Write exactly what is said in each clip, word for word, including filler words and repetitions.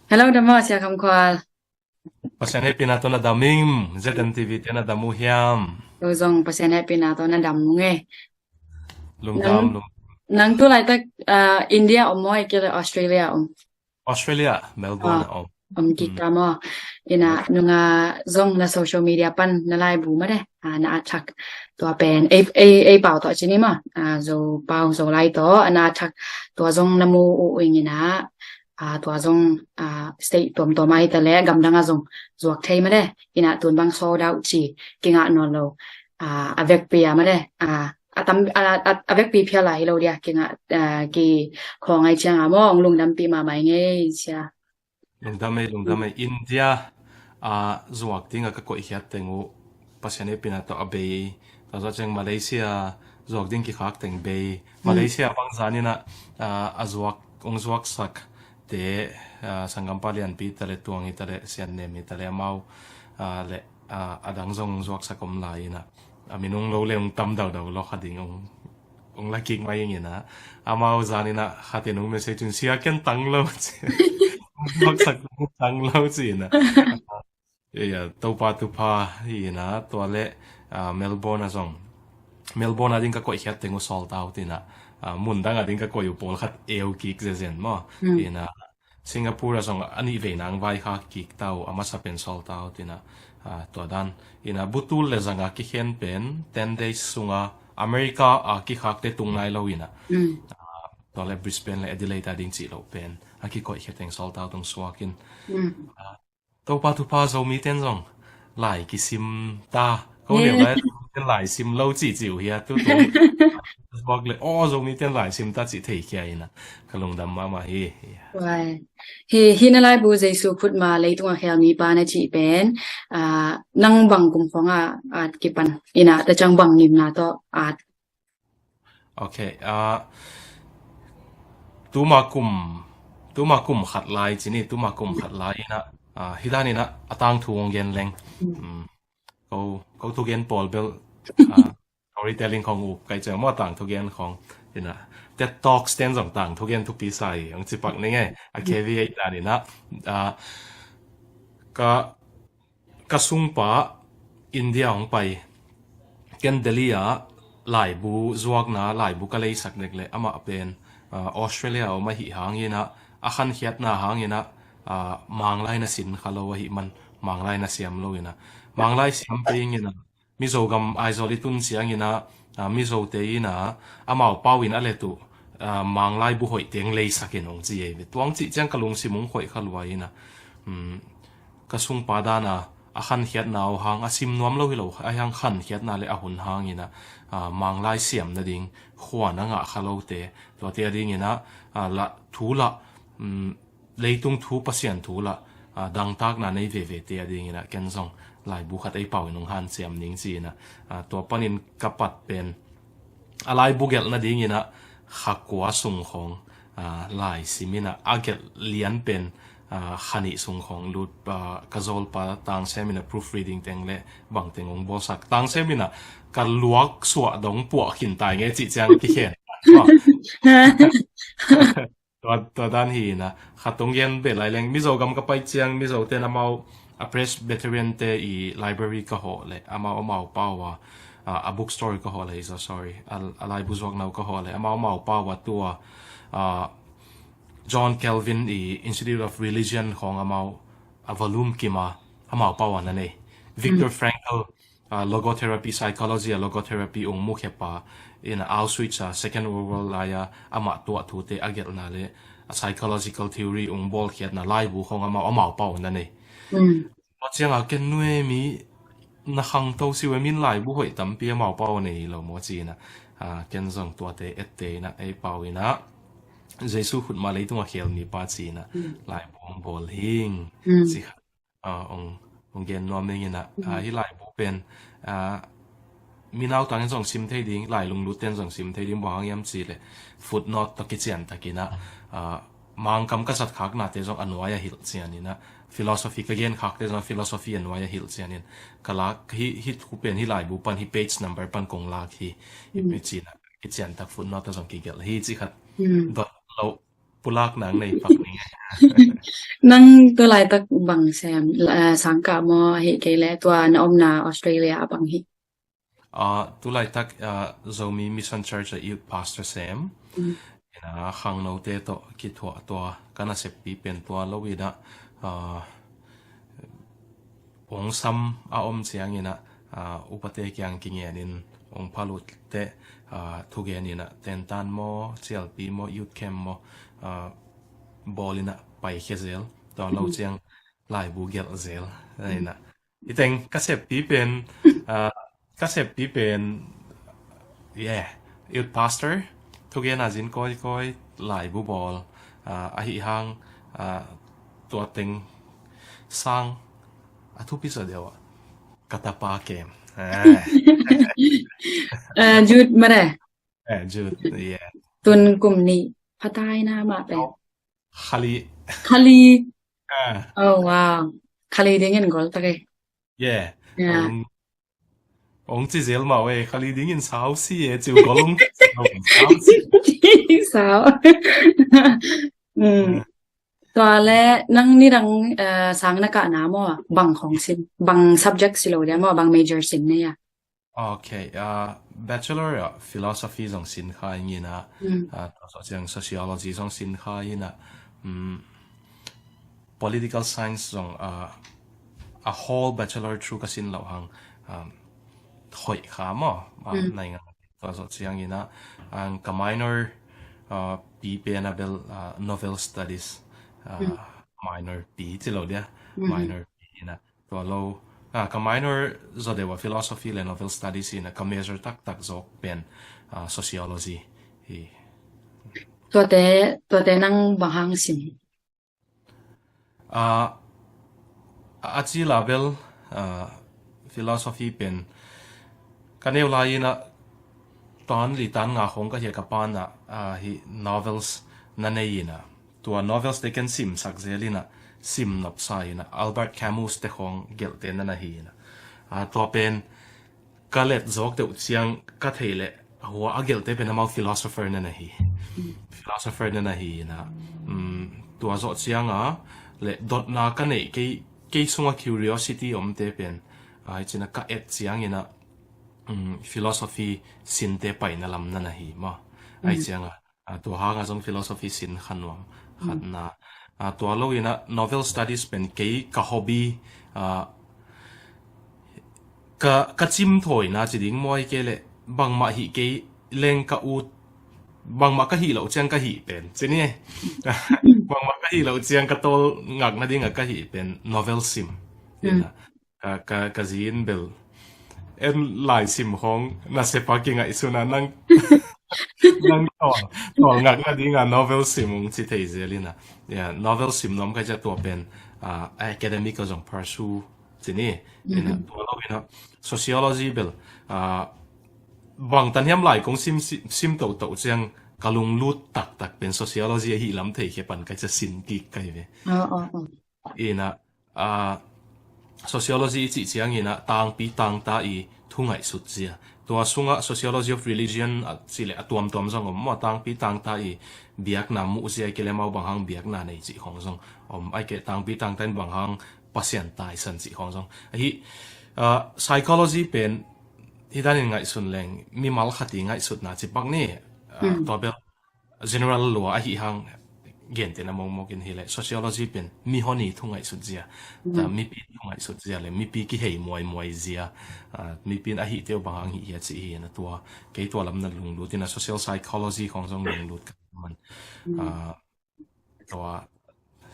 Hello, dam maw, Sia Kham Khual. Pasian hehpihna tawh na dam ing, Z N T V te na dam uh hiam? Ko zong Pasian hehpihna tawh na dam ung e. Lungdam, lungdam. Nang tu laitak, ah, India om maw, ahih kei leh Australia om? Australia, Melbourne ah om. Om kik ta maw. Ina, nunga zong na social media pan na laibu mah de, ah, na a thak tua pen, ei, ei, ei pau tawh ci ni maw. Ah, Zo pau, Zo lai tawh, ah, na a thak tua zong na mu uh ing ina, ah, tua zong, ah, state tuamtuam ah hi ta leh, gamdang ah zong zuak thei mah de, ina tun bang sold out ci, kingah nawn lo, ah, a vekpi ah mah de, ah, a tam, a, a, a vekpi phial a hi lo dia, kingah, ah, kikhawng ahih ciang a maw, ong lungdampih mahmah ing ei, Sia. Lungdam ei, lungdam ei. India, ah, zuak ding a ka koihkhiat teng uh, Pasian hehpihna tawh a bei. Tua zawh ciang Malaysia zuak ding kikhak teng bei. Malaysia bang zan ina, ah, a zuak, ong zuaksak te, ah, sanggampa lianpi ta leh, Tuang hi ta leh, Sian Nem hi ta leh, amau, ah, leh, ah, a dang zong ong zuaksak om lai ina. A min ong lo leh ong tam daudau lo kha ding ong, ong la kik mai ing ina. Amau zan ina khat in ong message un, Sia, ken tang lo ci. Ong zuaksak tang lo ci ina. Ia, Topa thupha hi ina, tua leh, ah, Melbourne ah zong. Melbourne ah ding ka koihkhiat teng uh sold out ina. Ah, mun dang ah ding ka koih uh pawlkhat eu kik zezen maw. Ina, Singapore ah zong a nih vei nang vaikhak kik ta uh, a masa pen sold out ina, ah, tua dan. Ina, bu tul leh zang a kikhen pen ten days sung a America a kikhak te tung nai lo ina. Ah, tua leh Brisbane leh Adelaide ah ding cih loh pen a kikoihkhiat teng sold out ong suak in. Ah, Topa thupha, Zomi ten zong lai kisim ta. Ko neu lai, Zomi ten lai sim lo ci ci uh hia, tu tu. Bak le, aw, Zomi ten lai sim ta ci thei khia ina. Ka lungdam mahmah hi. Hi, hi na laibu Jesu khutma leitung a khel mipa na cih pen, ah, nang bang kum khawng a at kipan ina, ta ciang bang ngimna tawh at? Ok, ah, tuma kum, tuma kum khat lai ci ni, tuma kum khat lai ina, ah, hi dan ina a tangthu ong gen leng. Mm. Ko, ko thugen pawl bel, ah, storytelling khawng uk kai ciang maw, tangthu gen khawng. Ina, TED Talks ten zong tangthu gen thupi sa hi, ong ci pak ning e, a K V A dan ina, ah, ka ka sungpa India hong pai. Ken Delhi ah laibu zuakna, laibu ka leisak nek leh amah pen, ah, Australia a om ahih hang ina, a khankhiatna hang ina, ah, Manglai na sin kha lo ahih man, Manglai na siam lo ina. Manglai siam pei ing ina, Mizogam Aizawl i tun ciang ina, ah, Mizote ina, amau pau in a let uh, ah, Manglai bu hoih teng leisak in ong ci ei ve. Tua ong cih ciang ka lungsim ong khoih kha lua ina. Hmm. Ka sungpa dan a, a khankhiatna uh hang, a sim nuam lo hi lo, a hang khankhiatna leh a hun hang ina, ah, Manglai siam nading khua na ngah kha lote, tuate a ding ina, ah, la, thu la, mm, leitung thu, Pasian thu la, ah, dangtakna nei veve te a ding ina, ken zong laibu khat ei pau in ong hanciam ning ci ina, ah, tua panin ka pat pen, a laibu gelh nading ina kha kua sung khawng, ah, lai sim ina, a gelh lian pen, ah, kha nih sung khawng lut, ah, ka zawlpa Tang Sem ina proofreading teng leh bang teng ong bawlsak. Tang Sem ina ka luak suah dong puah khin tai nge cih ciang kikhen. Tua, tua dan hi ina, khat ong gen beh lai leng, Mizogam ka pai ciang, Mizo ten amau, a Presbyterian te i library ka hawh leh, amau, amau pau a, a, a bookstore ka hawh leh, is a, sorry, a, a laibu zuakna uh ka hawh leh, amau, amau pau a tua, a, John Calvin i Institute of Religion khawng amau, a volume kim a, amau pau a na nei. Viktor Frankl, ah, logotherapy, psychology a logotherapy ong mukhia pa, ina Auschwitz a Second World War lai a amah tuah thute a gelhna leh a psychological theory ong bawlkhiatna laibu khawng amau, amau pau na nei. Mm. Tua ciang a ken nuai mi na khangto si ve, min laibu hoih tampi amau pau nei lo maw ci ina. Ah, ken zong tuate ette ina, ei pau ina, Jesu khutma leitung a khel mipa ci ina, laibu ong bawl hing ci kha. Ah, ong, ong gen nuam ning ina, ah, hi laibu pen, ah, mi nautang in zong sim thei ding, lai lunglut ten zong sim thei ding, bang hang hiam cih leh footnote tawh kician tak ina, ah, Mangkam ka zat khaknate zong a nuai a hilh cian ina, philosophy ka gen khakte zong philosophy a nuai a hilh cian in, ka lak, hi, hi thu pen, hi laibu pan, hi page number pan kong lak hi, hi page ina, kician tak footnote tawh zong kigelh hi ci khat. Dot lo, pulak nang nei pak ning. Nang tu laitak bang sem, eh, sangkah maw, ahi kei leh tua na omna Australia ah bang hi? Ah, tu laitak, ah, Zomi Mission Church ah youth pastor sem. Mm. Ina khangnote tawh kithuah tua ka naseppi pen tua lo ina, ah, ong sam a om ciang ina, ah, upate kiang kingen in ong phalut te, ah, thugen ina tentan maw, cialpi maw, youth camp maw, ah, bawl ina paikhia zel. Tua lo ciang laibu gelh zel. Ina. Iteng ka seppi pen, ah, ka seppi pen, yeah, youth pastor, thugen a zin kawikawi, laibu bawl, ah, ahi hang, ah, tua teng sang a thupi sa deuh ah ka tapa kem. Ah. Eh, Jude mare. Eh, Jude, yeah. Tun kum nih phatai na mah pen. Khali. Khali. Ah. Oh, wow. Khali dingin gol tak e. Yeah. Yeah. Ong, ong ci zel mah e, khali dingin sau si e, ciu gol ong ci zel mah e, sau si. Sau. Mm. Tua le nang nidang, eh, sang na kah na maw, bang khong sin, bang subject si lo dia maw, bang major sin ne ya? Okay, ah, bachelor ah philosophy zong sin kha ing ina, ah, tua zawh ciang sociology zong sin kha ina, mm, political science zong, ah, a whole bachelor through ka sin lo hang, um, hoih kha maw, ah, nai nga tua zawh ciang ina, ang ka minor, ah, pi pen a bel, ah, novel studies, ah, minor pi ci lo dia, minor pi ina. Tua lo, ah, ka minor zaw deuh ah philosophy le novel studies hi ina, ka major taktak zawk pen, ah, sociology hi. Tuate, tuate nang bang hang sim? Ah, a ci la bel, ah, philosophy pen ka neu lai ina tan li tan nga khong ka hia ka pan ah, ah, hi novels na nei ina. Tua novels te ken sim sak zel ina, sim nop sa ina, Albert Camus te khong gelhte na na hi ina. Ah, tua pen ka let zawk deuh ciang ka thei leh hua a gelhte pen amau philosopher na na hi. Philosopher na na hi ina. Um, tua zawh ciang a le dotna ka neih kei, kei sunga curiosity omte pen, ah, hi cina ka et ciang ina, um, philosophy sinte paina lam na na hi maw. Ahi ciang a, ah, tua hang a zong philosophy sin kha nuam khatna. Ah, tua lo ina novel studies pen kei ka hobby, ah, ka, ka cim thawina ci ding maw, ahi kei leh bangmah hih kei leng ka ut, bangmah ka hih loh ciang ka hih pen ci ni. Bangmah ka hih loh ciang ka tawl ngak nading a ka hih pen novel sim. Ina. Ka, ka, ka zi in bel en lai sim hong na sepa kingaihsun a nang, nang tawl, tawl ngak nading a novel sim ong ci thei zel ina. Ya, novel sim nuam ka cia tua pen, ah, academic a zong pursue ci ni. Ina, tua lo ina sociology bel, ah, bang tan hiam lai kong sim, sim, sim to to ciang ka lunglut taktak pen sociology ahi lam thei khe pan ka cia sin kik ka hi ve. Oh, oh, oh. Ina, ah, sociology i cih ciang ina tangpi tangta i thu ngaihsut zia. Tua sunga sociology of religion a cih le a tuamtuam zong om maw, tangpi tangta i biakna muh zia, ahi kei le mau bang hang biakna nei cih khong zong om, ahi kei tangpi tangta in bang hang Pasian taisan cih khong zong. Ahi, ah, psychology pen hi danin ngaihsun leng mimal khat i ngaihsutna ci pak ni, ah, tua bel general lua ahi hang gentehna mawkmawk in hi le sociology pen mihon i thu ngaihsut zia. Ta mipi thu ngaihsut zia le mipi kihei muaimuai zia. Ah, mipi in ahi teu bang hang hi hia ci hi na tua. Kei tua lam na lunglut ina social psychology khong zong lunglut ka man. Ah, tua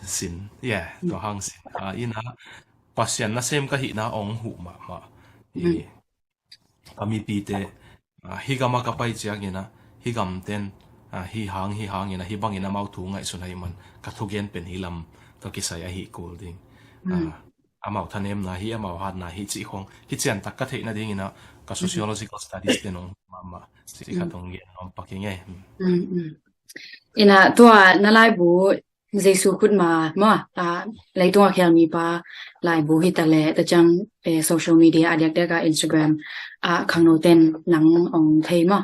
sin, yeah, tua hang sin. Ah, ina Pasian nasem ka hihna ong huh mahmah. I, a mipite, ah, hi gama ka pai ciang ina, hi gamten, ah, hi hang, hi hang ina, hi bang ina mau thu ngaihsun ahi man, ka thugen pen hi lam, tua kisai ahi kul ding. Ah, amau thanemna hi, amau hatna hi, cih khong, hi cian tak ka theihna ding ina, ka sociological studies ten ong mahmah, cih khat ong gen nuam pak ing e. Ina tua na laibu Jesu khutma maw, ah, leitunga khial mipa laibu hi ta le, ta ciang, eh, social media a diakdiak a Instagram ah khangno ten nang ong thei maw.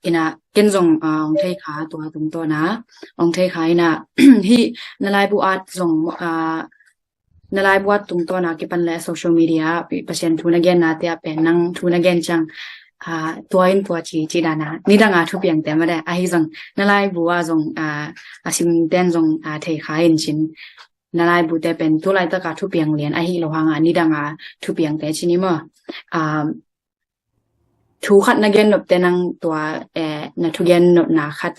Ina ken zong, ah, ong thei kha tua tungtawn a, ong thei kha ina, hi na laibu at zong, ah, na laibu at tungtawn a kipan le social media, Pasian thu na gen na te a pen nang thu na gen ciang, ah, tua in tua ci, ci dan a, nidang a thupiang te made, ahi zong na laibu a zong, ah, a sim ten zong, ah, thei kha in cin. Na laibu te pen tu laitak a thupiang lian ahi lo hang a, nidang a thupiang te cin i maw. Ah, thu khat na gen nop te nang tua, eh, na thu gen nopna khat,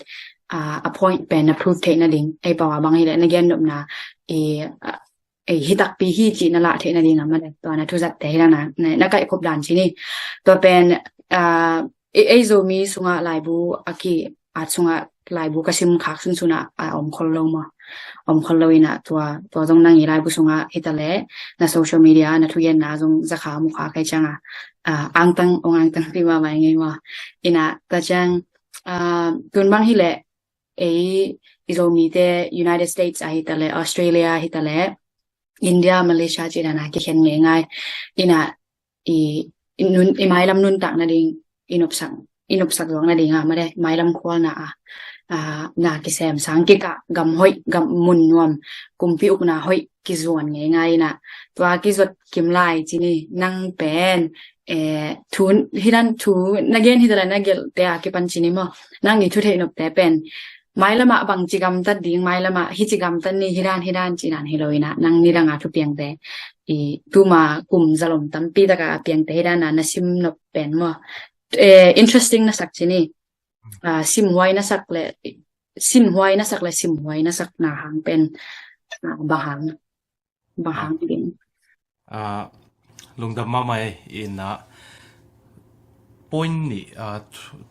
ah, a point pen na prove theih nading, ei pau a bang hi le na gen nopna, eh, ah, eh, hi takpi hi ci na lah theih nading a made, tua na thu zat te hi na, na, na kaih khop dan ci ni. Tua pen, ah, ei, ei Zomi sungah laibu a ki at sungah laibu ka sim khak sunsun a, a om khol lo maw. Om khol lo ina tua, tua zong nang i laibu sungah hi ta le, na social media, na thugenna zong za kha mu kha kai ciang a, ah, angtang, ong angtang pi ma mai ngei maw. Ina ta ciang, ah, tun bang hi le, ei, i Zomi te United States a hi ta le, Australia hi ta le, India, Malaysia ci dan a kikhen ngei ngai. Ina i, i, nun, i mailam nuntak nading, i nopsak, i nopsak zuak nading a made, mailam khualna a, ah, na kisem sang kikah, gam hoih, gam mun nuam, kumpi ukna hoih kizuan ngei ngai ina. Tua kizot kim lai ci ni, nang pen, eh, thu, hi dan thu, na gen hi ta le na gelh te a kipan ci ni maw. Nang i thu theih nop te pen, mailam a bang ci gamtat ding, mailam a hi ci gamtat ni, hi dan, hi dan ci dan hi lo ina, nang nidang a thupiang te. I tuma kum zalom tampi taka a piang te hi dan a na sim nop pen maw. Eh, interesting na sak ci ni. Ah, sim huai na sak le, sim huai na sak le, sim huai na sak na hang pen, ah, bang hang, bang hang ding. Ah, lungdam mahmah e, ina point nih, ah, thu-,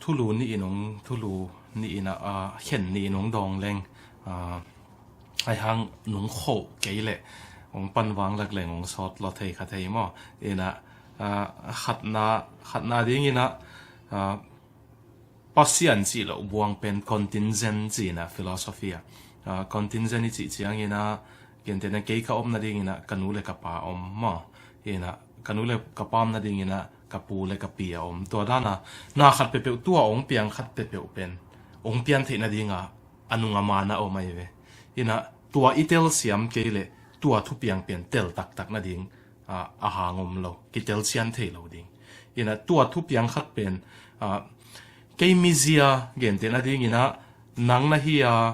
thulu nih in ong, thulu nih ina, ah, khen nih in ong dawng leng, ah, ai hang nung khoh kei le ong pan vang lak leng ong sawt lo thei kha thei maw. Ina, ah, khatna, khatna ding ina, ah, Pasian cih loh buang pen contingent ci ina philosophy a. Ah, contingent i cih ciang ina, gentehna kei ka om nading ina ka nu le ka pa om maw. Ina ka nu le ka pa om nading ina ka pu le ka pi a om. Tua dan a na khat peuhpeuh tua ong piang khat peuhpeuh pen ong pian theih nading a, a nung a man a om ahi ve. Ina tua i telsiam kei le tua thupiang pen tel taktak nading, ah, a hang om lo, kitelsian thei lo ding. Ina tua thupiang khat pen, ah, kei mizia gentehna ding ina nang na hi a,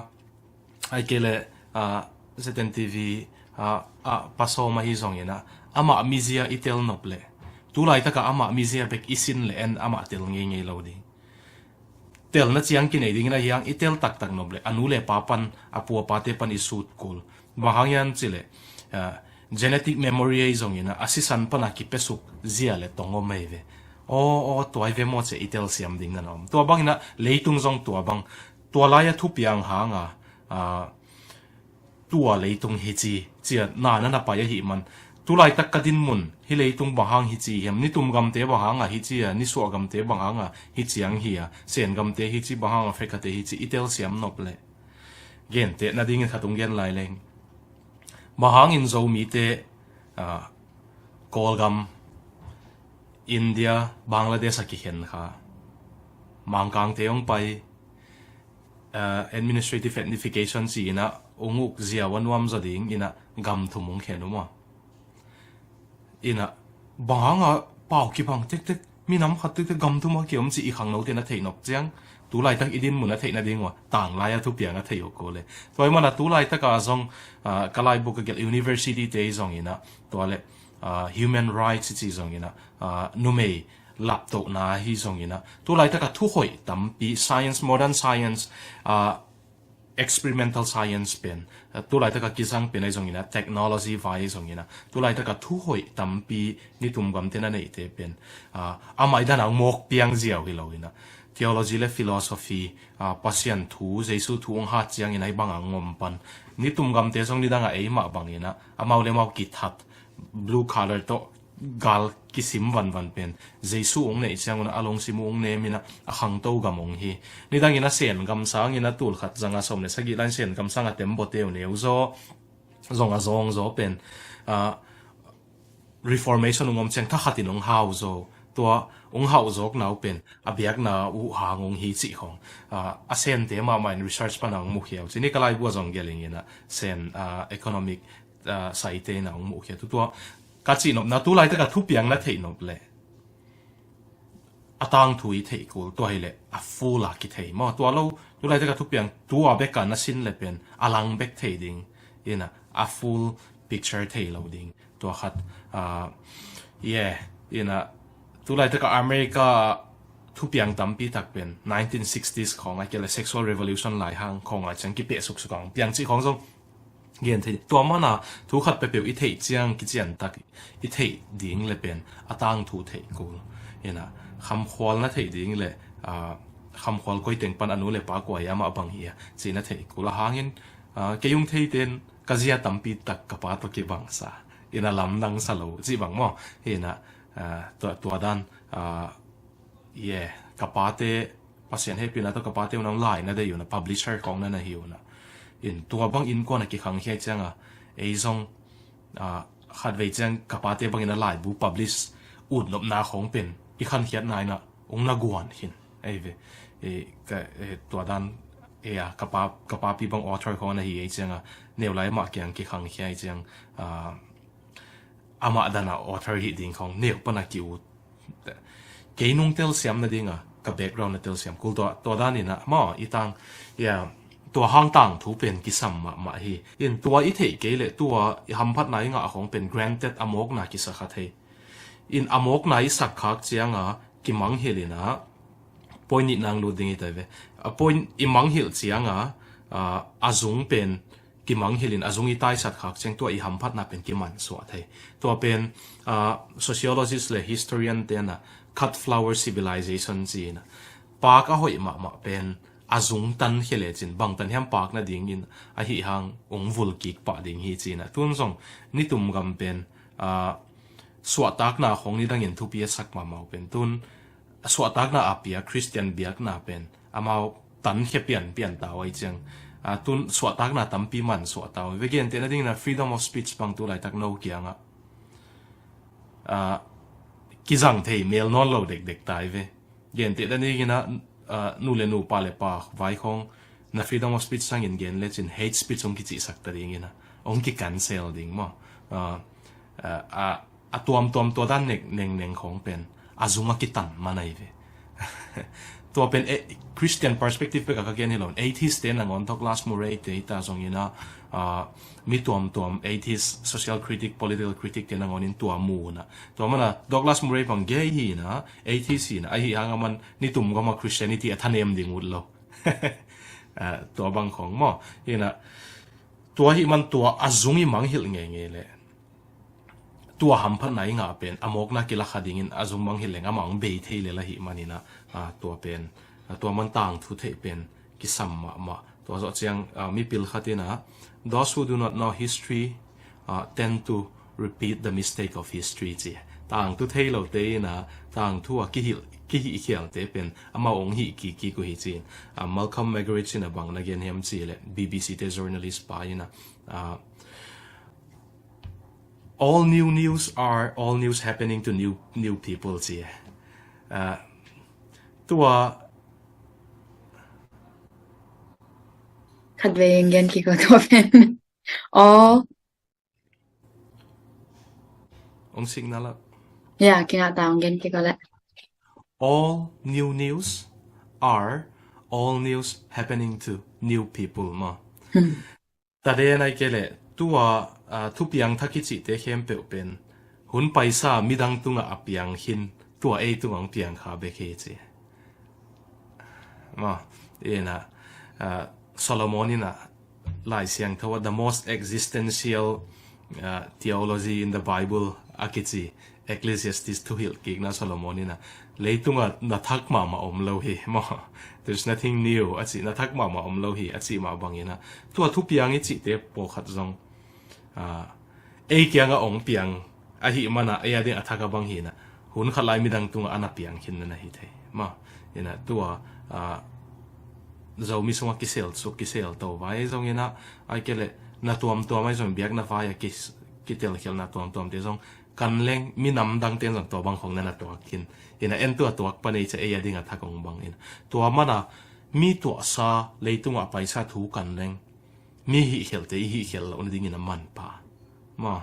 ai kei le, ah, Z N T V, ah, ah, Pa Sawm ahi zong ina amah mizia i tel nop le tu laitak a amah mizia bek i sin le en amah tel ngeingei lo ding. Telna ciang kinei dingin ahi hang i tel taktak nop le a nu le pa pan, a pu a pate pan i sut kul. Bang hang hiam ci le, ah, genetic memory ahi zongin a, a sisan pan a kipesuk zia le tong om ahi ve. Aw, aw, tua hi ve maw ci a i telsiam ding na om. Tua bangin a leitung zong tua bang, tua lai a thupiang hang a, ah, tua leitung hi ci, ci a na na na pai ahih man. Tu laitak ka dinmun, hih leitung bang hang hi ci hiam, nitum gamte bang hang a hi ci a, nisuah gamte bang hang a hi ciang hi a, Sen gamte hi ci, bang hang a Africa te hi ci, i telsiam nop le. Gentehna dingin khat ong gen lai leng. Bang hangin Zomite, ah, Kawlgam, India, Bangladesh a kikhen kha. Mangkangte ong pai, ah, administrative unification ci ina ong uk ziau a nuam zaw ding ina gam thum ong khen uh maw. Ina bang hang a pau kibang tektek, minam khat tektek gam thum a kiom ci i khangnote na theih nop ciang, tu laitak i dinmun a theih nading uh a, tanglai a thupiang a theih uh ko le. Tua ahih man a tu laitak a zong, ah, ka laibuk a gelh university te i zong ina, tua le, ah, human rights i ci zong ina, ah, numei laptohna hi zong ina, tu laitak a thu hoih tampi, science, modern science, ah, experimental science pen, ah, tu laitak a kizang pen ahi zong ina, technology vai ahi zong ina, tu laitak a thu hoih tampi nitum gamte na neihte pen, ah, amah i dan a mawk piang ziau hi lo ina, theology le philosophy, ah, Pasian thu, Jesu thu ong hat ciang ina i bang a ngom pan. Nitum gamte zong nidang a eimah bang ina, amau le amau kithat, blue collar tawh gal kisim vanvan pen Jesu ong neih ciang un a lungsim uh ong nem ina a khangto gam ong hi. Nidang ina Sen gam sang ina tul khat zanga sawm le sagih lai Sen gam sang a tembaw teu neu zaw, zong a zong zaw pen, ah, Reformation ong om ciang thakhat in ong hau zaw. Tua ong hauh zawkna uh pen a biakna uh hang ong hi cih khawng, ah, a Sente mahmah in research pana ong mukhia uh. Cih ni ka laibu ah zong gelh ing in ah, Sen, ah, economic, ah, saite in ah ong mukhia uh. Tua ka cihnopna, tu laitak a thupiang na theih nop leh a tangthu i theih kul, tua hileh a full a kithei maw. Tua lo, tu laitak a thupiang tua bek a na sin leh pen a lang bek thei ding in ah, a full picture thei lo ding. Tua khat, ah, yeah, in ah, tu laitak a America thupiang tampi tak pen nineteen sixties khawng, ahih kei leh sexual revolution lai hang khawng a ciang kipeh suksuk a ong piang cih khawng zong gen thei. Tua mana thu khat peuhpeuh i theih ciang kician tak i theih ding leh pen a tangthu theih kul. In ah, khamkhual na theih ding leh, ah, khamkhual koi teng pan, a nu leh pa kua hi a, amah bang hi a, cih na theih kul. A hang in, ah, kei ung thei ten ka zia tampi tak ka pa tawh kibang sa in ah, lamdang sa lo cih bang maw. In ah, ah, tua, tua dan, ah, yeah, ka pate, Pasian hehpihna tawh ka pate un ah lai na deih un ah, publisher khawng na na hi un ah. In tua bang innkuan a kikhangkhia ciang a, ei zong, ah, khatvei ciang ka pate bang in ah laibu publish ut nopna khawng pen i khankhiatna in ah ong na guan khin. Ei ve, eh, ka, eh, tua dan, eh, a, ka pa, ka papi bang author khawng na hi ei ciang a, neu lai amah kiang kikhangkhia ei ciang, ah, amah dan a author hi ding khawng neu pana ki-ut. Kei nung telsiam nading a, ka background na telsiam kul. Tua, tua dan in ah maw, i tang, yeah, tua hang tangthu pen kisam mahmah hi. In tua i theih kei leh tua i hamphatna i ngah khawng pen granted, a mawkna kisa kha thei. In a mawkna i sak khak ciang a, kimanghilh in ah, point nih nang lut ding hi ta ve. A point i manghilh ciang a, ah, a zung pen kimanghilh in a zung i taisat khak ciang tua i hamphatna pen kimansuah thei. Tua pen, ah, sociologist leh historian te in ah cut flower civilization ci in ah, paak a hoih mahmah pen a zung tankhia lecin bangtan hiam paak nading in, ahi hang ong vul kik pah ding hi ci in ah. Tun zong nitum gam pen, ah, suahtakna khawng nidangin thupi a sak mahmah uh pen tun, a suahtakna a pia Khristian biakna pen amau tankhia pianpian ta uh ei ciang, ah, tun suahtakna tampi mansuah ta uh. Ve, gentehna ding in ah freedom of speech bang tu laitak no kiang ah, ah, kizang thei mel nawn lo dekdek ta hi ve. Gentehna ding in ah, ah, nu leh nu, pa leh pa vai khawng na freedom of speech sangin gen lecin hate speech ong kicihsak ta ding in ah, ong ki-cancel ding maw. Ah, ah, ah, a tuamtuam tua dan nek, nengneng khawng pen a zung a kitan man ahi ve. Tua pen, eh, Christian perspective bek a ka gen hi lo in, atheist te nangawn, Douglas Murray te hi ta zong in ah, ah, mi tuamtuam, atheist, social critic, political critic te nangawn in tua mu un ah. Tua mana Douglas Murray bang gei hi in ah, atheist hi in ah, ahi hang a man nitum gam a Christianity a thanem ding ut lo. Ah, tua bang khawng maw. In ah, tua ahih man tua a zung i manghilh ngeingei leh tua hamphatna i ngah pen a mawkna kila kha dingin a zung manghilh leng amah ong bei thei lel ahih man in ah, ah, tua pen, ah, tua man tangthu theih pen kisam mahmah. Tua zawh ciang, ah, mipil khat in ah, "Those who do not know history, ah, tend to repeat the mistake of history," ci. Tangthu thei lote in ah tangthu a kihilh, kihihkhialte pen amau ong hih kikkik uh hi ci in. Ah, Malcolm Muggeridge in ah bang na gen hiam cih leh, B B C te journalist pa in ah, ah, "All new news are all news happening to new, new people," ci. Ah, tua Khatvei ong gen kik aw tua pen. All. Ong signal ah. Ya, kingah ta, ong gen kik aw leh. All new news are all news happening to new people maw. Hmm. Taden ahih kei leh tua, ah, thupiang thak i cihte khempeuh pen hun paisa midang tungah a piang khin, tua ei tungah ong piang kha bek hi ci. Maw, in ah, ah, Solomon in ah Lai Siangtho ah, the most existential, ah, theology in the Bible a kici Ecclesiastes thuhilh kikna Solomon in ah, "Leitungah na thak mahmah om lo hi," maw. "There's nothing new," a cih, "Na thak mahmah om lo hi," a cih mah bangin ah, tua thupiang i cihte pawlkhat zong, ah, ei kiangah ong piang ahih man ah, ei a ding a thak a bang hi in ah, hun khat lai midang tungah a na piang khin na na hi thei. Maw, in ah tua, ah, Zomi sungah kisel suk, kisel to vai zong in ah, ahih kei leh na tuamtuam ahi zong, biakna vai a ki, kitelkhialhna tuamtuamte zong kan leng, minam dangte in zong tua bang khong na na tuak khin. Ina en tua tuak pan ei cia ei a ding a thak ong bang ina. Tua mana mi tuahsa leitungah paisa thu kan leng mi hihkhialte i hihkhial loh nadingin a manpha maw?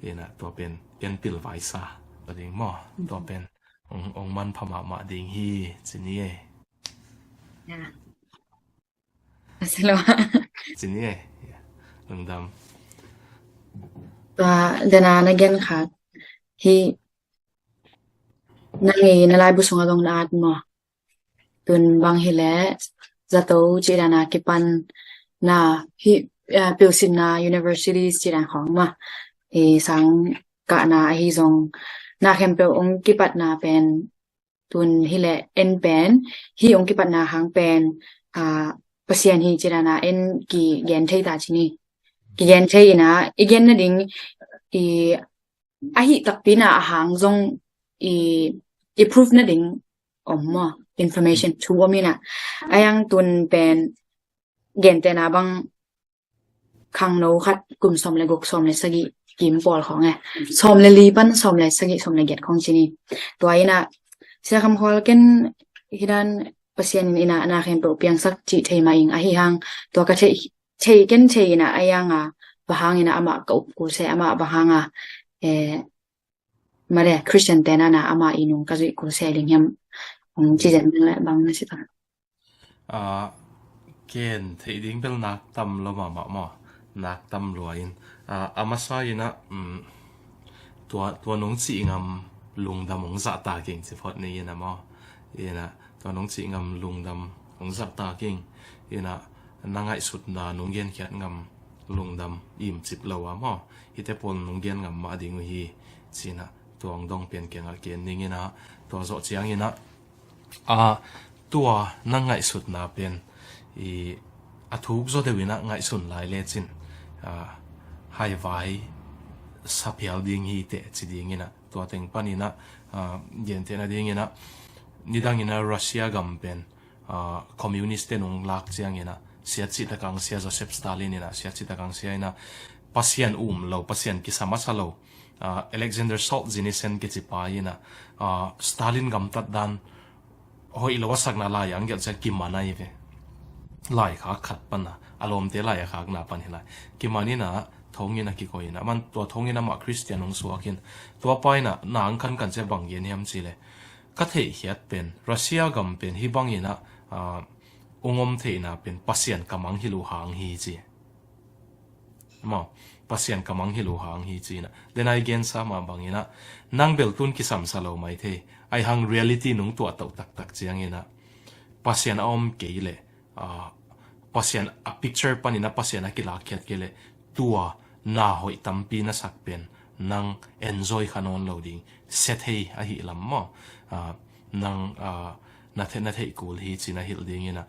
Ina tua pen ken pilvaisa a ding maw? Tua pen ong, ong manpha mahmah ding hi ci ni e. Asi lo. Ci ni e. Lungdam. Tua dena na gen kha hi. Nang i na laibu sungah zong na at maw? Tun bang hileh zato cih dana kipan na hi, pilsinna universities cih dan khawng maw? I sang kahna ahi zong na khempeuh ong kipatna pen tun hileh en pen hi ong kipatna hang pen Pasian hi cih dana en kigen thei ta ci ni. Kigen thei ina i gen nading i ahi takpi na a hang zong i, i proof nading om maw? Information thu om ina a yang tun pen gentehna bang khangno khat kum sawm le guk sawm le sagih kim pawl khawng e. Sawm le li pan sawm le sagih sawm le giat khawng ci ni. Tua ina Sia Kham Khual ken hi dan Pasian in ina na khempeuh piangsak cih thei mah ing ahi hang tua ka thei, thei ken thei ina a yang a bang hang ina amah ka up kul se amah bang hang a mare Christian te na na amah i nung ka zuih kul se ding hiam? Ci zen le bang na si ta. Ken theih ding bel nak tam lo mahmah maw? Nak tam lua in a masa ina tua, tua nong cih ngam lungdam ong zahta keng ci phot ni ina maw? Ina tua nong cih ngam lungdam ong zahta keng. Ina na ngaihsutna nong genkhiat ngam lungdam im cip lo a maw? Hite pawl nong gen ngam mah ding uh hi ci ina tua ong dong pen kengah ken ning ina tua zawh ciang ina a tua na ngaihsutna pen i a thuk zaw deuh ina ngaihsun lai lecin a haivai saphial ding hi teh ci ding ina tua teng pan ina a gentehna ding ina nidang ina Russia gam pen a communist te nung lak ciang ina siatcih takang sia Joseph Stalin ina siatcih takang sia ina Pasian um lo, Pasian kisa masa lo. Alexander Solzhenitsyn kici pa ina Stalin gamtat dan hoih lo a sakna lai a ang gelh ciang kiman ai ve. Laikhak khat pana a lawmte lai a khakna pan hi lai kiman ina thong ina kikoih ina man tua thong ina mah Christian hong suak in tua pa ina na ang khan kan cia bang gen hiam ci le ka theihkhiat pen Russia gam pen hi bang ina ung om theihna pen Pasian kamang hi lo hang hi ci. Maw, Pasian kamang hi lo hang hi ci ina. Denai gensa mah bang ina nang bel tun kisamsa lo mai thei. Ai hang reality nung tuah toh taktak ciang ina Pasian a om kei le Pasian a picture pan ina Pasian a kilakkhiat kei le tua na hoih tampi na sak pen nang enjoy kha nawn lo ding sia thei ahi lam maw? Nang na theih, na theih kul hi ci na hilh ding ina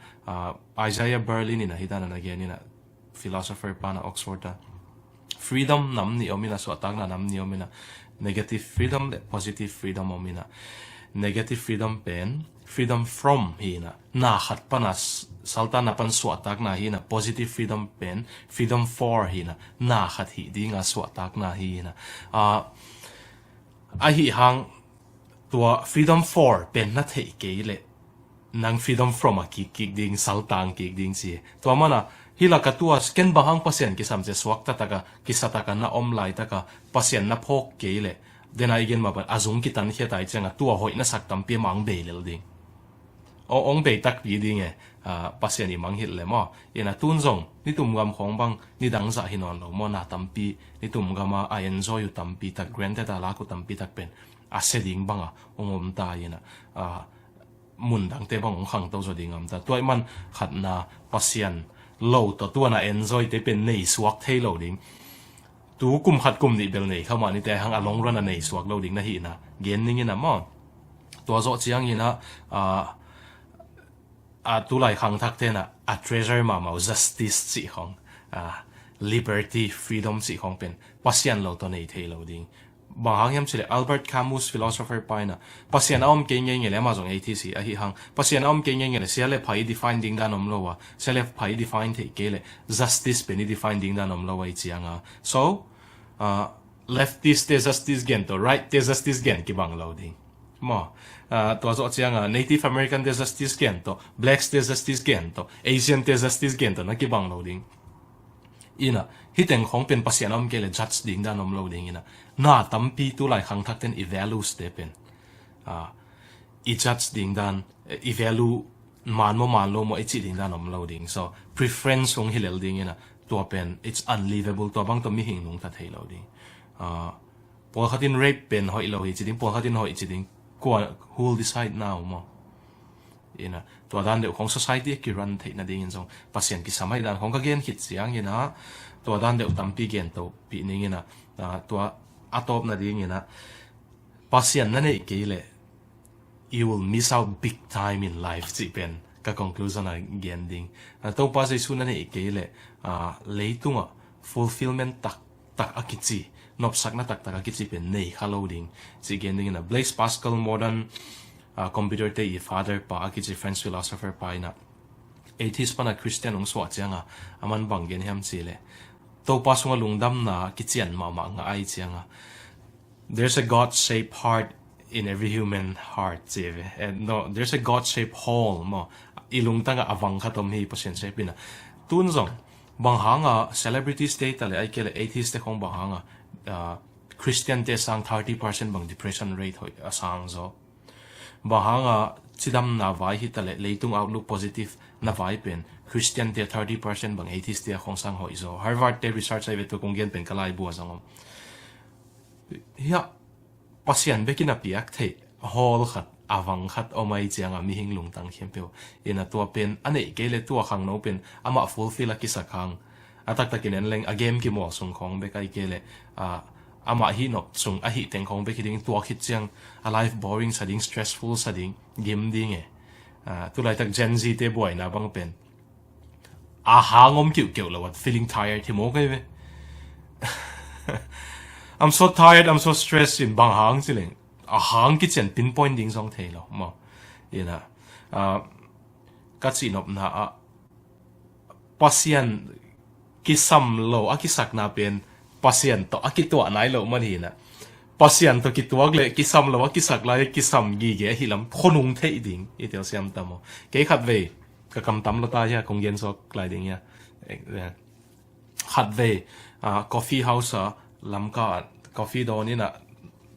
Isaiah Berlin ina hi dan a na gen ina philosopher pana Oxford a freedom nam nih om ina suahtakna nam nih om ina negative freedom le positive freedom om ina negative freedom pen freedom from hi ina na khat pana saltanna pan suahtakna hi ina positive freedom pen freedom for hi ina na khat hi dinga suahtakna hi ina ahi hang tua freedom for pen na theih kei le nang freedom from a kik kik ding saltang kik ding ci. Tua mana hi laka tua ken bang hang Pasian kisam cia suakta taka kisa taka na om lai taka Pasian na phawk kei le dena i gen mah ban a zung kitankhia tai cianga tua hoih na sak tampi a mang bei lel ding. Ong bei takpi ding e. Pasian i mang hilh le maw? Ina tun zong nitum gam khawng bang nidang zah hi nawn lo maw? Na tampi nitum gama a enjoy uh tampi tak, granted a lak uh tampi tak pen a sia ding banga ong om ta ina mun dangte bang ong khangto zaw ding a om ta. Tua i man khatna Pasian lo tawh tuana enjoy te pen nei suak thei lo ding. Tu kum khat kum nih bel nei kha mah nite hang a long run a nei suak lo ding na hihna gen ning ina maw? Tua zawh ciang ina a tulai khangthak tena a treasure mahmah uh justice cih khawng, liberty, freedom cih khawng pen Pasian lo tawh nei thei lo ding. Bang hang hiam cileh Albert Camus philosopher pa ina Pasian a om kei ngei ngei le amah zong atheist hi ahi hang Pasian a om kei ngei ngei le sia le pha i define ding dan om lo a, sia le pha i define theih kei le justice pen i define ding dan om lo a i cianga. So leftist te justice gen tawh, right te justice gen kibang lo ding. Maw, ah, tua zawh cianga Native American te justice gen tawh, blacks te justice gen tawh, Asian te justice gen tawh na kibang lo ding. Ina, hih teng khawng pen Pasian om kei le judge ding dan om lo ding ina. Na tampi tulai khangthak ten i values te pen, ah, i judge ding dan, eh, i value man maw man lo maw i cih ding dan om lo ding. So preference hong hi lel ding ina, tua pen it's unlivable, tua bang tawh mihing nungta thei lo ding. Ah, pawlkhat in rape pen hoih lo hi ci ding, pawlkhat in hoih ci ding. Kua, who will decide now maw? Ina, tua dan deuh khawng society a kirun theih nadingin zong Pasian kisam ahi dan khawng ka gen khit ciang ina, tua dan deuh tampi gen to pih ning ina, ah, tua a tawp nading ina, Pasian na neih kei leh you will miss out big time in life cih pen ka conclusion a gen ding. Ah, Topa Jesu na neih kei leh, ah, leitungah fulfillment taktak a kici, nopsakna taktak a kici pen nei kha lo ding cih gen ding ina. Blaise Pascal, modern, ah, computer te i father pa a kici, French philosopher pa ina, atheist pana Christian hong suah cianga aman bang gen hiam cih leh, Topa sunga lungdamna kician mahmah ngah ai cianga, there's a God-shaped heart in every human heart ci ve. Eh, no, there's a God-shaped hole maw. I lungtangah a vang khat om hi, Pasian shape ina. Tun zong bang hanga celebrities te ta le ai kei le atheist te khawng bang hanga, ah, Christian te sang thirty percent bang depression rate hoih a sang zaw. Bang hanga cidamna vai hi ta le leitung outlook positive na vai pen Christian te thirty percent bang atheist te khawng sang hoih zaw. Harvard te research ai ve, tua kong gen pen ka laibu a zong om. Hiah Pasian bekin a piak theih hole khat, a vang khat om ai cianga mihing lungtang khempeuh ina, tua pen a neih kei le tua khangno pen amah fulfill a kisak hang. A taktakin en leng a game kimawl sung khawng bek ai kei le, ah, amah hih nop sung a hih teng khawng bek hi ding, tua khit ciang a life boring sa ding, stressful sa ding, gim ding e. Ah, tulaitak Gen Z te buaina bang pen a hang om kiuhkeuh lo at feeling tired hi maw kei ve. I'm so tired, I'm so stressed in bang hang ci leng a hang kician pinpoint ding zong thei lo maw. Ina, ah, ka cihnopna ah Pasian kisam lo a kisakna pen Pasian tawh a kituah nai lo man hi ina. Pasian tawh kituak le kisam lo a kisak lai kisam gige ahi lam khonung theih ding i telsiam tam aw. Kei khat vei ka kam tam lo ta hia, kong gen sawk lai ding hia. Eh, eh. Khat vei, ah, coffee house a Lamka ah coffee dawn ina,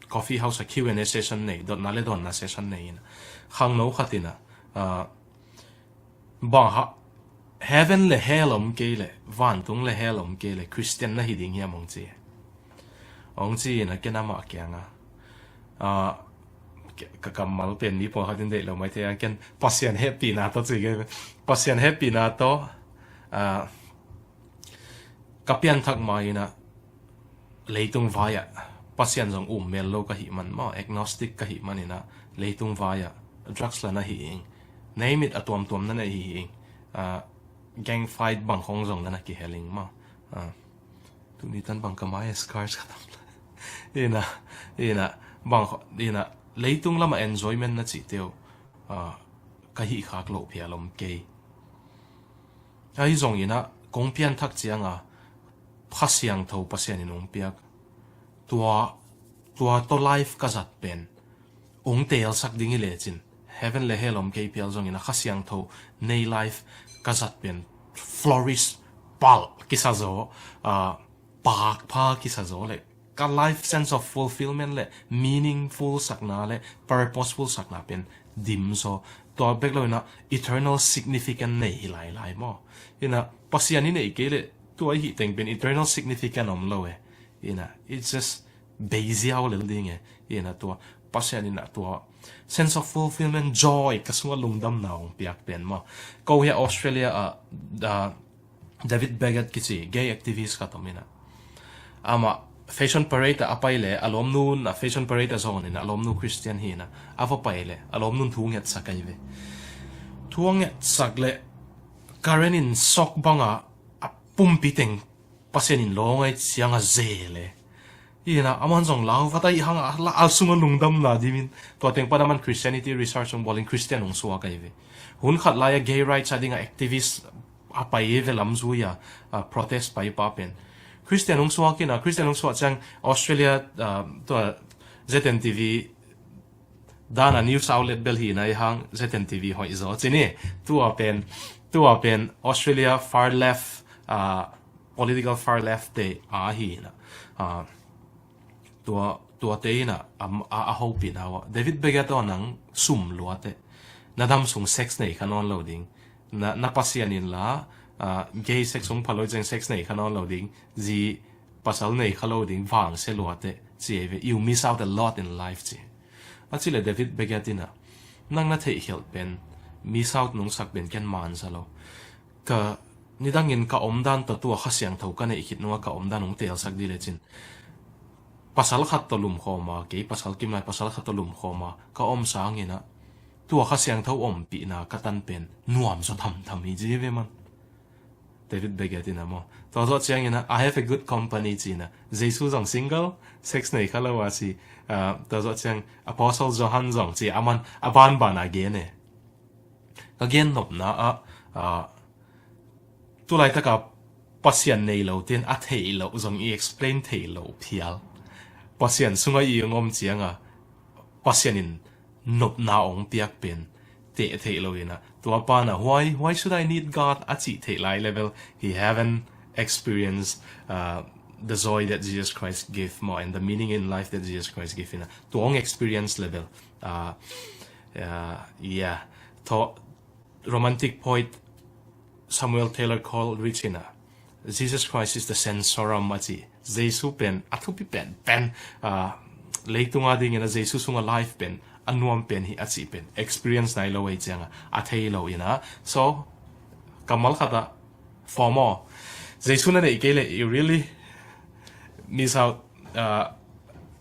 coffee house a Q and A session nei, dotna le dawnna session nei ina. Khangno khat ina, ah, bang ha, heaven le hell om kei le, vantung le hell om kei le Christian na hi ding hiam hong ci. Hong ci ina ken amah kianga, ah, ka kammal pen mi pawlkhat in deih lo mai thei a, ken Pasian hehpihna tawh ci kei. Pasian hehpihna tawh, ah, ka pianthak ma ina leitung vai-ah Pasian zong um mel lo ka hih man maw, agnostic ka hih man ina leitung vai-ah drugs la na hi ing, name it, a tuamtuam na na hi ing, ah, gang fight bang khawng zong na na kihel ing maw. Ah, tuni tan bang ka mai scars ka tam ina, ina, bang khaw-, ina, leitung lama enjoyment na cih teu, ah, ka hih khak loh phial om kei. Ahi zong ina kong pianthak cianga Kha Siangtho Pasian in hong piak, tua, tua tawh life ka zat pen hong teelsak ding hi lecin, heaven le hell om kei phial zong ina Kha Siangtho nei life ka zat pen flourish, pal kisa zaw, ah, pakpha kisa zaw le ka life sense of fulfillment le meaningful sakna le purposeful sakna pen dim zaw. Tua bek lo ina eternal significant nei hi lailai maw. Ina Pasian i neih kei le tua i hih teng pen eternal significant om lo e. Ina it's just bei ziau lel ding e. Ina tua Pasian ina tua sense of fulfillment, joy, ka sunga lungdamna hong piak pen maw. Ko hia Australia ah, ah, David Begg kici gay activist khat om ina, amah fashion parade ah a pai le a lawmnu in a fashion parade a zawn ina, a lawmnu Christian hi ina, a va pai le a lawmnu in thu ngetsak ahi ve. Thu ngetsak le Karen in sok banga a pumpi teng Pasian in lawng ai cianga ze le. Ina aman zong lau vat ai hanga la al sunga lungdamna dimin tua teng pan aman Christianity research hong bawlin Christian hong suak ahi ve. Hun khat lai-a gay rights a dinga activist a pai ve lam zui-a, a protest pai pa pen Christian hong suak in a, Christian hong suak ciang Australia, ah, tua Z N T V dan a news outlet bel hi na i hang, Z N T V hoih zaw ci ni. Tua pen, tua pen Australia far left, ah, political far left te a hi na. Ah, tua, tua te in a, a, a, a hopih na uh a, David Beckett aw, nang sum lua teh, na dam sung sex nei kha nawn lo ding. Na, na Pasian in la, ah, gay sex hong pha lo ciang sex nei kha nawn lo ding. Zi pasal nei kha lo ding, vangsia lua teh, ci ei ve. You miss out a lot in life, ci. A ci leh David Beckett in a, nang na theihkhelh pen, miss out nong sak pen ken man sa lo. Ka nidangin ka omdan tawh tua Kha Siangtho ka neih khit nunga ka omdan hong teelsak dih lecin, pasal khat tawh lumkhawm a, kei pasal kim lai, pasal khat tawh lumkhawm a ka om sangin a, tua Kha Siangtho ompihna ka tan pen nuam zaw thamtham hi, ci ve man. David Beckett in a maw. Tua zawh ciangin a, "I have a good company," ci in a. Jesu zong single, sex nei kha lo a ci. Ah, tua zawh ciang Apostle Johan zong ci, aman a banban a gen e. Ka gen nopna ah, ah, tulaitak a Pasian nei lo ten a theih loh zong i explain theih loh phial. Pasian sungah i hong om ciang a, Pasian in nopna hong piak pen teh theih lo in a, tua pa in a, "Why, why should I need God?" a cih theih lai level, he haven't experienced, uh, the joy that Jesus Christ gave maw, and the meaning in life that Jesus Christ gave in a, tua hong experience level. Uh, uh, yeah. Tho, romantic poet Samuel Taylor Coleridge in a, "Jesus Christ is the sensorum," a ci. Jesu pen a thupi penpen, ah, leitung a dingin a Jesu sunga life pen a nuam pen hi a cih pen experience nai lo ei ciang a, a thei lo in a. So, kammal khat ah, FOMO. Jesu na neih kei leh, you really miss out, ah,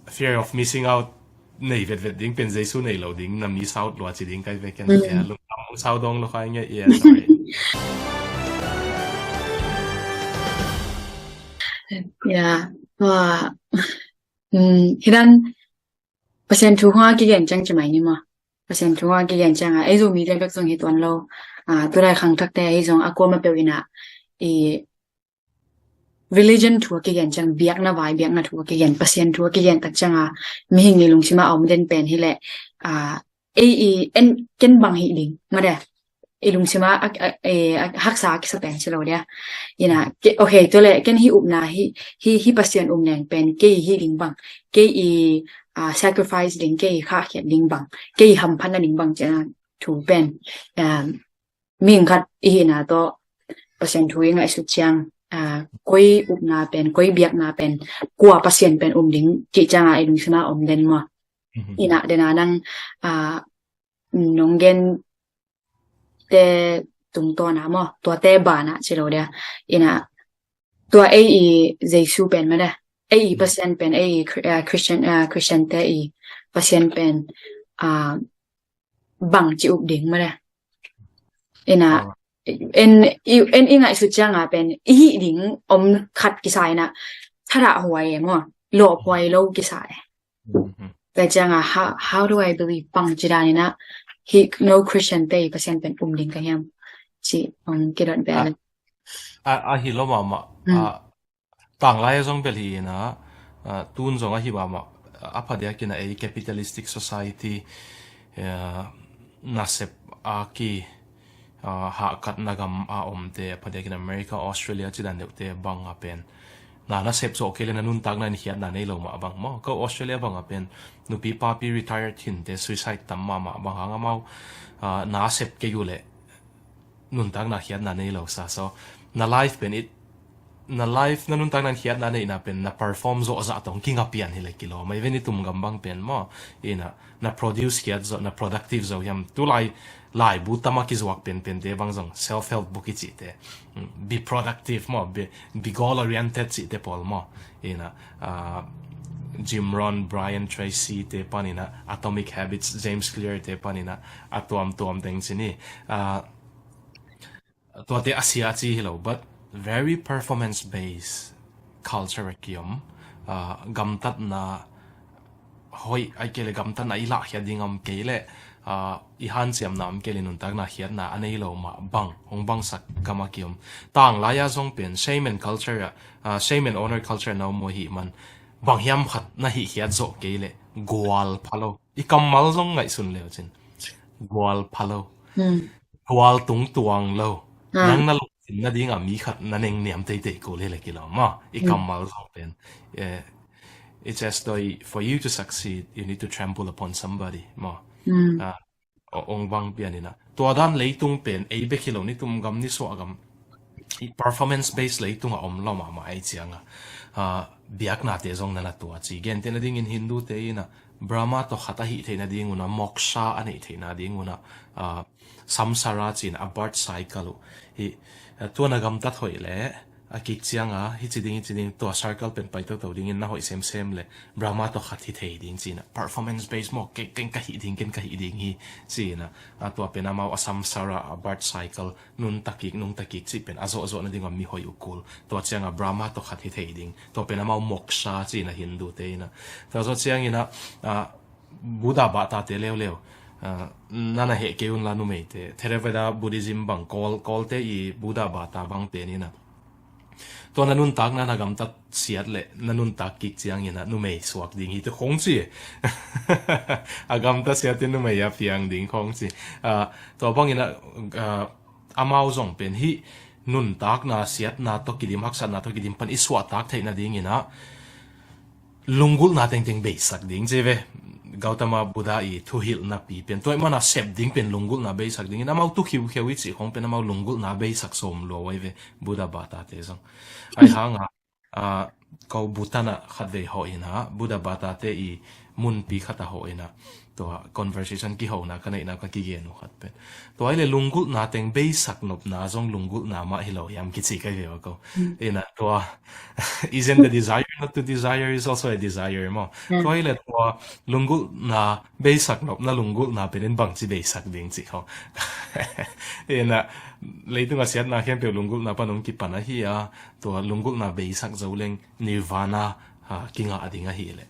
fear of missing out. Nei vetvet ding pen Jesu nei lo ding na miss out lua ci ding kai ve ken. Mm. Lungdam, hong sau dong lo kai nge, yeah, sorry. Yeah. Tua, mm, hi dan Pasian thu hong a kigen ciang ci mai ni maw. Pasian thu hong a kigen ciang a, ei Zomite bek zong hi tuan lo. Ah, tulai khangthakte ei zong a kuama peuh in a, i religion thu a kigen ciang, biakna vai, biakna thu a kigen, Pasian thu a kigen tak ciang a, mihing i lungsima a om den pen hi leh, ah, ei i en ken bang hi ding, made. I lungsima a, a, e, a, haksa a kisa pen si lo dia. Ina, ke, okay, tua leh ken hi upna hi, hi, hi Pasian um neng pen, kei hi ding bang, kei i, ah, sacrifice ding, kei i khahkhiat ding bang, kei i hamphatna ding bang, ciang thu pen, um, mihing khat i hihna tawh Pasian thu i ngaihsut ciang, ah, koi upna pen, koi biakna pen, kua Pasian pen um ding cih ciang a i lungsima om den maw. Mhm. Ina, dena nang, ah, nong gen te tungtawn a maw, tuate ban a ci lo dia. Ina, tua ei i Jesu pen made, ei i, mm, Pasian pen, ei i Chri-, ah, Christian, ah, Christian te i Pasian pen, ah, bang ci up ding made. Ina, alright, en, i, en i ngaihsut ciang a pen, i hih ding om khat kisa ina, thadah huai e maw, lawp huai lo kisa e. Mhm. Tua ciang a, how, how do I believe bang ci dan ina, hi no Christian te i Pasian pen um ding ka hiam? Ci, um, kidot bel. A, a, a hi lo mahmah, mm, a, tanglai a zong bel hi ina, ah, tun zong a hi mahmah, a phadiak ina ei capitalistic society, eh, nasep a ki, ah, hahkatna gam a omte, a phadiak ina America, Australia ci dan deuhte bang a pen na, nasep zawh kei le na nuntakna in khiatna nei lo mah bang maw. Ko Australia bang a pen nupi papi retired hinte suicide tam mahmah bang hang amau, ah, nasep kei uh leh nuntakna khiatna nei lo sa. So, na life pen it, na life, na nuntakna khiatna neihna pen na perform zawh zah tawh kinga pian hi le kilawm. Even i tum gam bang pen maw, ina, na produce khiat zawh, na productive zo hiam. Tulai laibu tam a kizuak penpente bang zong self-help book i cihte. Mm, be productive maw, be, be goal oriented cihte pawl maw. Ina, ah, Jim Rohn, Brian Tracy te pan ina, Atomic Habits, James Clear te pan ina, a tuamtuam teng ci ni. Ah, tuate a sia ci hi lo, but very performance based culture a kiom, ah, gamtatna hoih ai kei le gamtatna i lahkhiat ding a om kei le, ah, i hanciamna om kei le nuntakna khiatna a nei lo mah bang hong bangsak gam a kiom. Tanglai-a zong pen shame and culture ah, ah, shame and honor culture na om uh ahih man bang hiam khat na hihkhiat zawh kei le gual pha lo. I kammal zong ngaihsun leu cin gual pha lo. Gual tungtuang lo. Nang na lungsim nadinga mi khat na nengniam teitei kul hi le kilawm maw. I kammal zong pen, eh, it's as though for you to succeed, you need to trample upon somebody maw. Ah, ong bang pian ina. Tua dan leitung pen ei bek hi lo, nitum gam, nisuah gam, i performance base leitung a om lo mahmah ei cianga, ah, biaknate zong na na tua ci. Gentehna dingin Hindu te ina Brahma tawh khat a hih theihna ding una, moksha a neih theihna ding una, ah, samsara cina a birth cycle uh hi, ah, tua na gamtat hoih le a kik cianga hici ding, hici ding, tua circle pen pai toto dingin na hoih semsem le Brahma tawh khat hi thei ding cina, performance base maw, ken, ken ka hih ding, ken ka hih ding hi cina, a tua pen amau a samsara a birth cycle, nuntakik, nungtakik cih pen a zawhzawh nading a mi hoih uh kul. Tua cianga Brahma tawh khat hi thei ding. Tua pen amau moksha cina Hindu te ina. Tua zawh ciangina, ah, Buddha bahtate leuleu, ah, na na heh kei unla numeite, Theravada Buddhism bang, Kawl, Kawlte i Buddha bahta bang pen ina. Tua na nuntakna na gamtat siat le na nuntak kik ciangina numei suak ding hi te khong ci. A gamtat siatin numei a piang ding khong ci. Ah, tua bangina, ah, amau zong pen hih nuntakna siatna tawh kidim, haksatna tawh kidim pan i suahtak theihna dingina lunggulhna tengteng beisak ding ci ve. Gautama Buddha i thuhilhna pi pen tua i mana sep ding pen lunggulhna beisak dingin amau tu khiukheu i cih khong pen amau lunggulhna beisak sawm lua uh ai ve. Buddha bahtate zong ai hanga, ah, ko Bhutan ah khatvei hawh ina Buddha bahtate i munpi khat a hawh ina tua conversation kihona ka neihna ka kigen uh khat pen tua ile lunggulhna teng beisak nopna zong lunggulhna mah hi lo hiam kici kai ve uh ko. Ina tua isn't the desire not to desire is also a desire maw. Tua ile tua lunggulhna beisak nopna lunggulhna penin bangci beisak ding cih khong. Ina leitunga siatna khempeuh lunggulhna pan hong kipan ahi a, tua lunggulhna beisak zo leng nirvana, ah, kingah ding ahi le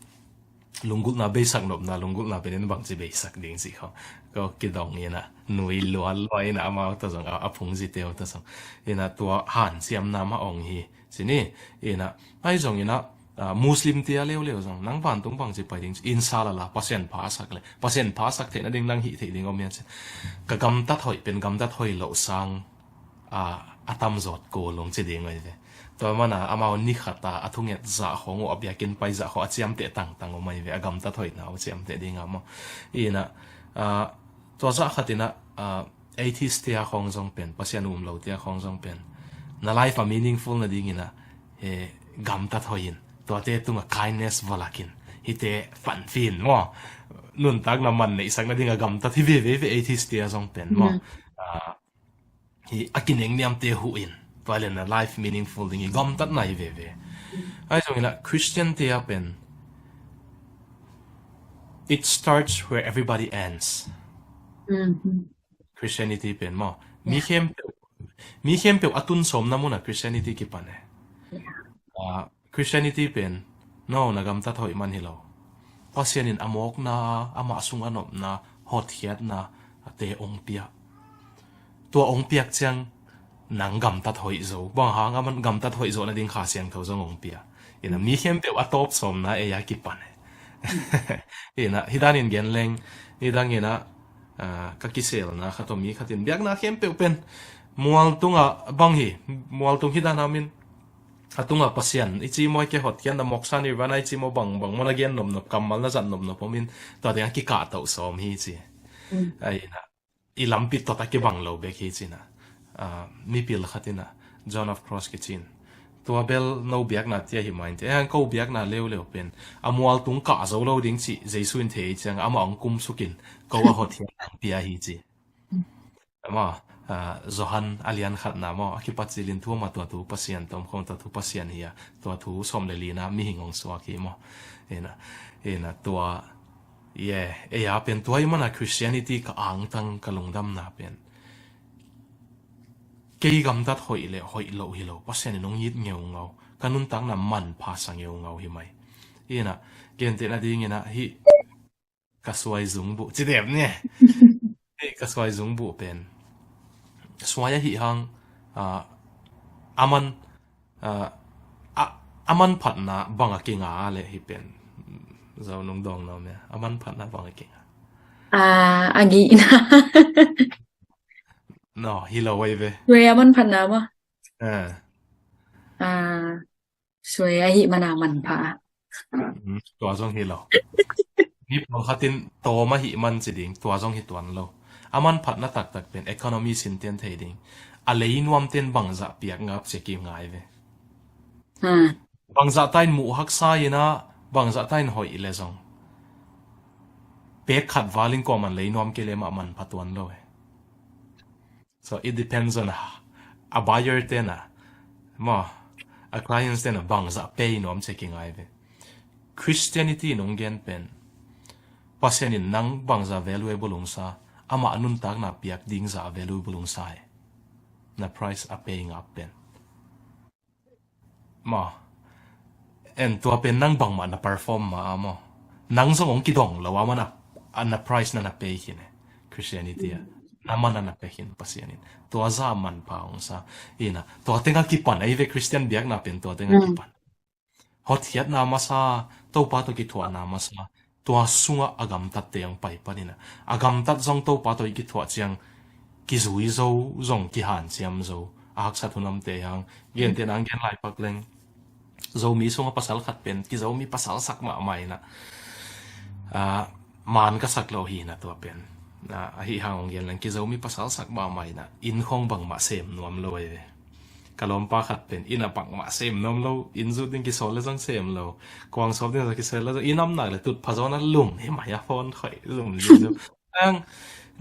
lunggulhna beisak nopna lunggulhna penin bangci beisak ding cih khong. Ko kidong ina nui lualua ina amau ta zong a, a phungzite uh ta zong ina tua hanciamna mah ong hi cini. Ina ai zong ina, ah, Muslim tia leuleu zong nang vantung bangci pai ding ci, inshallah, Pasian phasak le Pasian phasak theihna ding nang hih theih ding om hian ci. Ka gamtat hoih pen gamtat hoih loh sang, ah, a tamzawt kul ong ci ding oi ve. Tua mana amau ni khata a thunget zah khong uh a biakin pai zah khong a ciamteh tangtang om ai ve a gamtat hoihna uh ciamteh dinga maw. Ina, ah, tua zah khatina, ah, atheist tia khong zong pen, Pasian um lo tia khong zong pen na life a meaningful na dingina, eh, gamtat hoihin tuate tunga kindness valakin hite fanfin maw. Nuntakna man neihsak nadinga gamtat hi veve ve atheist tia zong pen maw. Ah, hi a kinengniamte huhin tua le na life meaningful ding hi gamtatna hi veve. Ai zongina Christian tia pen it starts where everybody ends. Christianity pen maw mi khempeuh, mi khempeuh a tun sawmna muna Christianity kipan e. Ah, Christianity pen no na gamtat hoih man hi lo. Pasian in a mawkna, amah sung a nopna, hotkhiatna a te ong pia. Tua ong piak ciang nang gamtat hoih zo. Bang hang a man gamtat hoih zo nading Kha Siangtho zong ong pia. Ina mi khempeuh a tawp sawmna ei a kipan e. Ina hi danin gen leng, hi dangina, ah, ka kiselna khat om hi khatin biakna khempeuh pen mualtunga bang hi, mualtung hi dana min a tunga Pasian i ci maw, i ke hotkhiatna, moksha, nirvana i ci maw, bang bang maw na gen nopnop, kammal na zat nopnop om in tua dinga kikah toh sawm hi ci. Ai ina i lampi tot a kibang lo bek hi cina. Ah, mipil khatina John of Cross kicin tua bel no biakna tia hi main te. Ang ko biakna leuleu pen a mualtung kah zo lo ding ci Jesu in thei ciang ama ong kumsukin ko a hotkhiat ang pia hi ci. Ama, ah, Johan a lian khatna maw a kipat cilin thu ama tua thu Pasian tom khom tua thu Pasian hi a tua thu sawm le lina mihing ong suak hi maw. Ina, ina tua, yeah, ei a pen tua i mana Christianity ka angtang ka lungdamna pen kei gamtat hoih le hoih lo hi lo Pasian in ong it ngeungau ka nuntakna manpha sa ngeungau hi mai. Hi na, gentehna dingin ah, hih ka suai zungbuh ci dem ni. Hih ka suai zungbuh pen suai ahi hang, ah, a man, ah, a, a manphatna bang a kinga le hih pen, Zo nung dawng na om e, a manphatna bang a kinga? Ah, a gihna. No, hi lo ei ve. Suai a manphatna maw? Ah. Ah, suai ahi mana manpha. Hmm, tua zong hi lo. Mi pawlkhat in tawm ahi man ci ding, tua zong hi tuan lo. A manphatna taktak pen economy sinten thei ding. A lei nuamten bangzah piak ngap ci a kingai ve. Ah. Bangzah ta in muh haksa in ah, bangzah ta in hoih le zong, pek khat val in kuaman lei nuam kei le mah manpha tuan lo e. So it depends on a, a buyer ten a, maw, a clients ten a bangzah pay nuam ci a kingai ve. Christianity nung gen pen, Pasian in nang bangzah valuable ung sa, amah nuntakna piak ding zah valuable ung sa e. Na price a pay ngap pen. Maw. En tua pen nang bangmah na perform ma a maw. Nang zong hong kidong lo a man a, a na price na na pay khin e. Christianity a. Na man a na pay khin Pasian in. Tua zah manpha hong sa. Ina, tua teng a kipan, ei ve Christian biakna pen tua teng a kipan. Hotkhiatna masa, Topa tawh kithuahna masa, tua sungah a gamtatte hong pai panin a, a gamtat zong Topa tawh i kithuah ciang kizui zo, zong kihanciam zo. A haksat hun omte hang, gentehna hong gen lai pak leng, Zomi sungah pasal khat pen kizomi pasal sak mahmah in a, ah, man ka sak lo hi na tua pen. Ah, ahi hang hong gen leng kizomi pasal sak mahmah in a, inn khong bangmah sem nuam lo e. Ka lawmpa khat pen inn a bangmah sem nuam lo, inn zut ding kisawl le zong sem lo, kuang sawp ding zong kisawl le zong, inn om nak le tutphah zawn a lum hi mai a, phone khoih lum ding zong. Ang,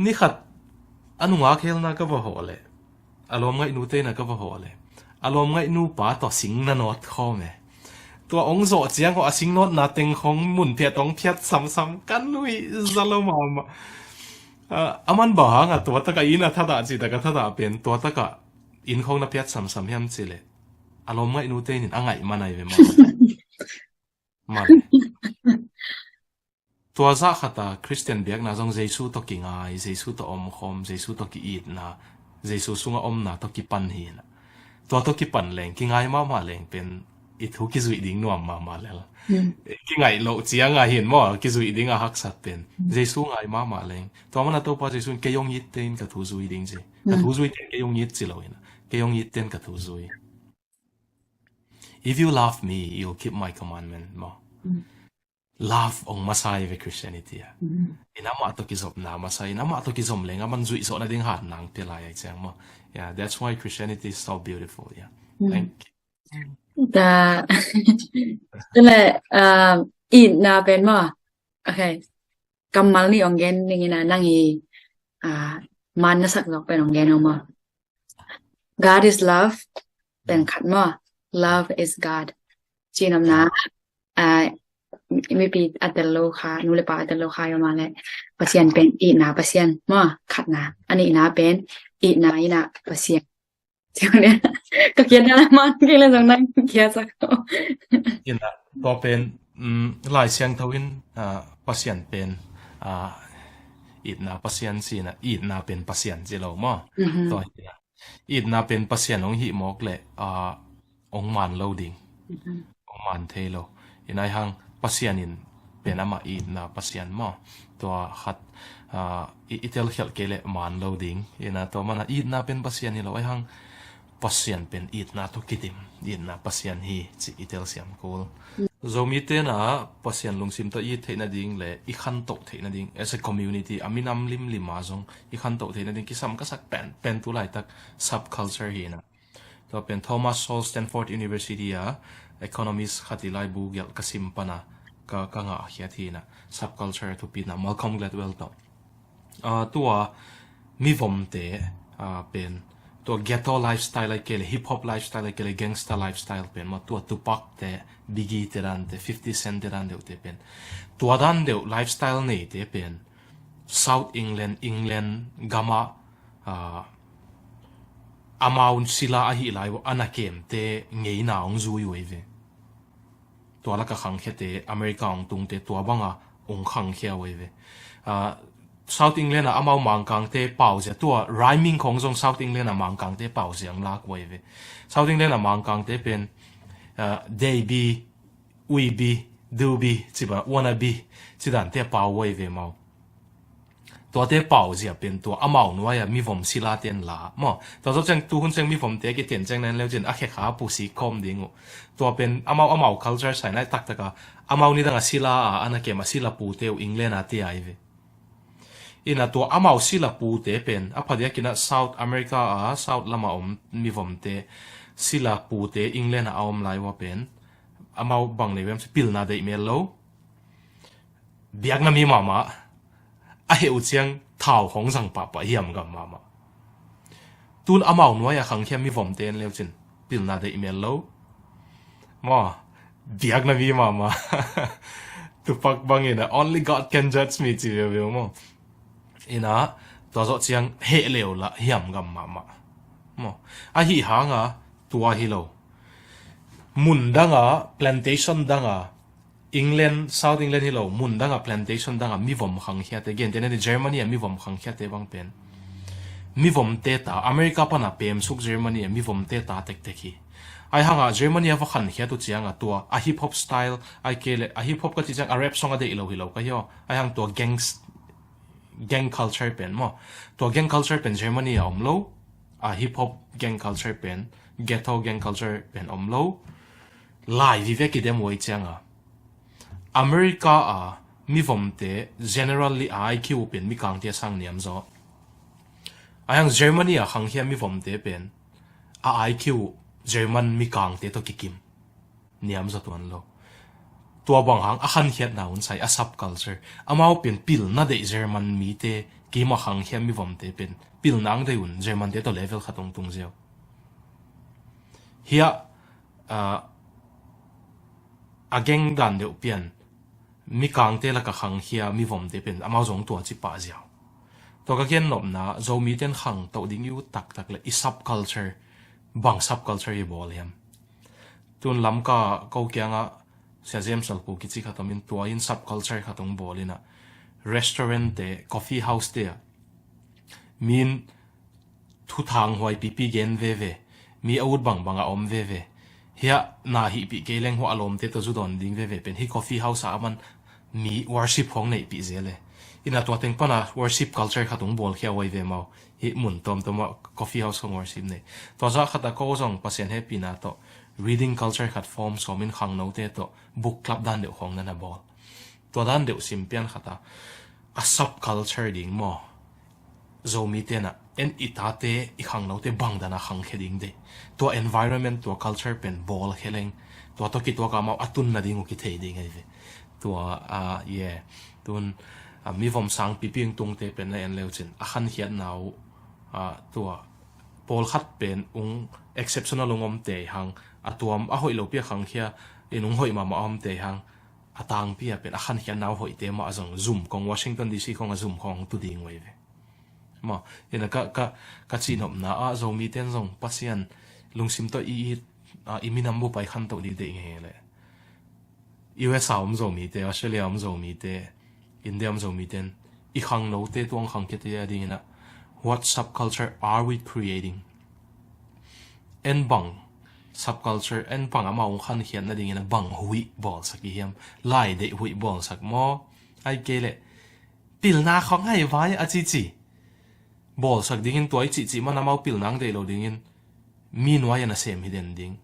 ni khat a nungak helna ka va hawh leh, a lawmngaihnu teina ka va hawh leh, a lawmngaihnu pa tawh sing na nawt khawm e. Tua hong zawh ciang hawh a sing nawtna teng khong mun phiat hong phiat samsam, ka nuih za lo mahmah. Ah, a man bang hang a tua takah inn a thadah, ci takah thadah pen, tua takah inn khong na phiat samsam hiam ci leh, a lawmngaihnu tein a ngaih man ai ve mah. Mah. Tua zah khat a Christian biakna zong Jesu tawh kingai, Jesu tawh omkhawm, Jesu tawh ki-itna, Jesu sungah omna tawh kipan hi na. Tua tawh kipan leng, kingai mahmah leng pen i thu kizuih ding nuam mahmah lel. Kingaih loh ciang a hin maw, kizuih ding a haksat pen. Jesu ngai mahmah leng. Tua mana Topa Jesu in kei hong itte in ka thu zui ding ci. Ka thu zuite in kei hong it ci lo in a, kei hong itte in ka thu zui. If you love me, you'll keep my commandment, maw. Love hong masa hi ve Christianity a. In amah tawh kizopna masa, in amah tawh kizom leng a man zuih zawh nading hat nang pia lai ai ciang maw. Yeah, that's why Christianity is so beautiful. Yeah. Thank you. Ta, tule, ah, itna pen maw. Okay. Kammal nih hong gen ding in a, nang i, ah, man na sak zawk pen hong gen hong maw. God is love, pen khat maw. Love is God. Ci nopna, ah, mipi a tel lo kha, nu le pa a tel lo kha i om a leh, Pasian pen itna Pasian maw, khatna. A nihna pen itna in a Pasian. Ci hong nia, ka khiatna la man kei le zong nang khiat sak. In a, tua pen, mm, Lai Siangtho in, ah, Pasian pen, ah, itna Pasian ci in a, itna pen Pasian ci lo maw. Tua hi a, itna pen Pasian hong hih mawk leh, ah, hong man lo ding. Hong man thei lo. In ai hang Pasian in pen amah itna Pasian maw. Tua khat, ah, i, i telkhialh kei leh man lo ding. In a tua mana itna pen Pasian hi lo. Ai hang Pasian pen itna tawh kidim, itna Pasian hi ci i telsiam kul. Zomi tena Pasian lungsim tawh i it theih nading le i khantoh theih nading as a community, a minam limlim a zong i khantoh theih nading kisam ka sak pen, pen tu laitak subculture hi na. Tua pen Thomas Sowell, Stanford University a economist khat i laibu gelh ka sim pana ka, ka ngahkhiat hi na, subculture thupina Malcolm Gladwell tawh. Ah, tua mivomte, ah, pen tua ghetto lifestyle ai kei le, hip hop lifestyle ai kei le, gangster lifestyle pen maw, tua Tupac te, Biggie te dante, fifty Cent te dan deuhte pen, tua dan deuh lifestyle neite pen South England, England gama, ah, amau sila ahi lai uh a na kemte ngeina hong zui uh ei ve. tua laka khangkhiate, America hong tungte tua banga hong khangkhia uh ei ve. Ah, South England ah amau Mangkangte pauzia, tua rhyming khong zong South England ah Mangkangte pauzia hong lak uh ei ve. South England ah Mangkangte pen, ah, they be, we be, do be, ci bang, wanna be, ci dante pau uh ei ve mau. Tuate pauzia pen tua amau nuai-a mivom sila ten la maw. Tua zawh ciang tuhun ciang mivomte kiten ciang na en leu cin a khekha pusi khawm ding uh. Tua pen amau amau culture sai nai taktaka amau nidanga sila a ana kem a sila pute uh England a te ai ve. Ina tua amau sila pute pen a phadiakinah South America a South lama om mivomte sila pute England a a om lai ua pen amau bang nei vem ci pilna deih mel lo. Biakna mi mahmah, a heh uh ciang thau hong zang pahpah hiam gam mahmah. Tun amau nuai a khangkhia mivomte en leu cin pilna deih mel lo. Maw, biakna mi mahmah. Tupac bangin a only God can judge me ci veuveu maw. Ina tua zawh ciang heh leu lah hiam gam mahmah. Maw, ahi hanga tua hi lo. Mun danga plantation danga England, South England hi lo, mun danga plantation danga mivom khangkhiate, gentehna ni Germany a mivom khangkhiate bang pen mivomte ta, America pana pemsuk Germany a mivomte ta tektek hi. Ai hanga Germany a va khankhiat uh cianga tua a hip hop style, ai kei le a hip hop ka ci ciang a rap song a deih lo hi lo ka hi aw. Ai hang tua gangs, gang culture pen maw. Tua gang culture pen Germany a om lo, a hip hop gang culture pen, ghetto gang culture pen om lo. Lai vive kidem uh ei cianga America a mivomte generally a I Q pen mikangte sang niam zaw. Ai hang Germany a khangkhia mivomte pen a I Q German mikangte tawh kikim niam zaw tuan lo. Tua bang hang a khankhiatna un sai a subculture. Amau pen pilna deih German mite kima khangkhia mivomte pen pilna ang deih un Germante tawh level khat ong tung ziau. Hiah, ah, a geng dan deuh pian mikangte laka khangkhia mivomte pen amau zong tua ci pah ziau. Tua ka gen nopna Zomiten khangtoh ding i ut taktak le i subculture, bang subculture i bawl hiam. Tun Lamka ko kiangah Sia James Lalpu kici khat om in tua in subculture khat ong bawl inah restaurant te, coffee house te ah min thuthang huai pipi gen veve, mi a ut bangbang a om veve. Hiah na hihpih kei leng huah a lawmte tawh zu dawn ding veve pen hi coffee house ah a man mi worship hong neihpih zel e. Ina tua teng pana worship culture khat ong bawlkhia huai ve mau. Hi mun tawmtawm ah coffee house hong worship nei. Tua zah khat a ko zong Pasian hehpihna tawh reading culture khat form sawmin khangnote tawh book club dan deuh khong nana bawl. Tua dan deuh sim pian khata a subculture ding maw? Zomi tenah en i tate i khangnote bang dana khangkhia ding dei. Tua environment, tua culture pen bawl khe leng tua tawh kituaka mau a tunna ding uh kithei ding ahi ve. Tua, ah, yeah. Tun, ah, mivom sang pipi ung tungte pen na en leucin a khankhiatna uh, ah, tua pawlkhat pen ung exceptional ung omte hang a tuam a hoih lopi a khangkhia in ung hoih mahmah a omte hang a tangpi a pen a khankhiatna uh hoihte mah a zong zum kong Washington D C kong a zum kong tu ding uh ahi ve. Maw, ina ka, ka, ka cihnopna ah Zomite in zong Pasian lungsim tawh i it, ah, i minam bup ah i khantoh ding deih ngei le. U S A om Zomite, Australia om Zomite, India om Zomite in i khangnote tuang khangkhiate a dingin ah what subculture are we creating? En bang subculture, en bang amau ung khankhiat nadingin ah bang huih bawlsak i hiam? Lai deih huih bawlsak maw? Ai kei leh pilna khong hai vai a cici bawlsak dingin tua i cihcih man amau pilna ang deih lo dingin mi nuai a nasem hi den ding.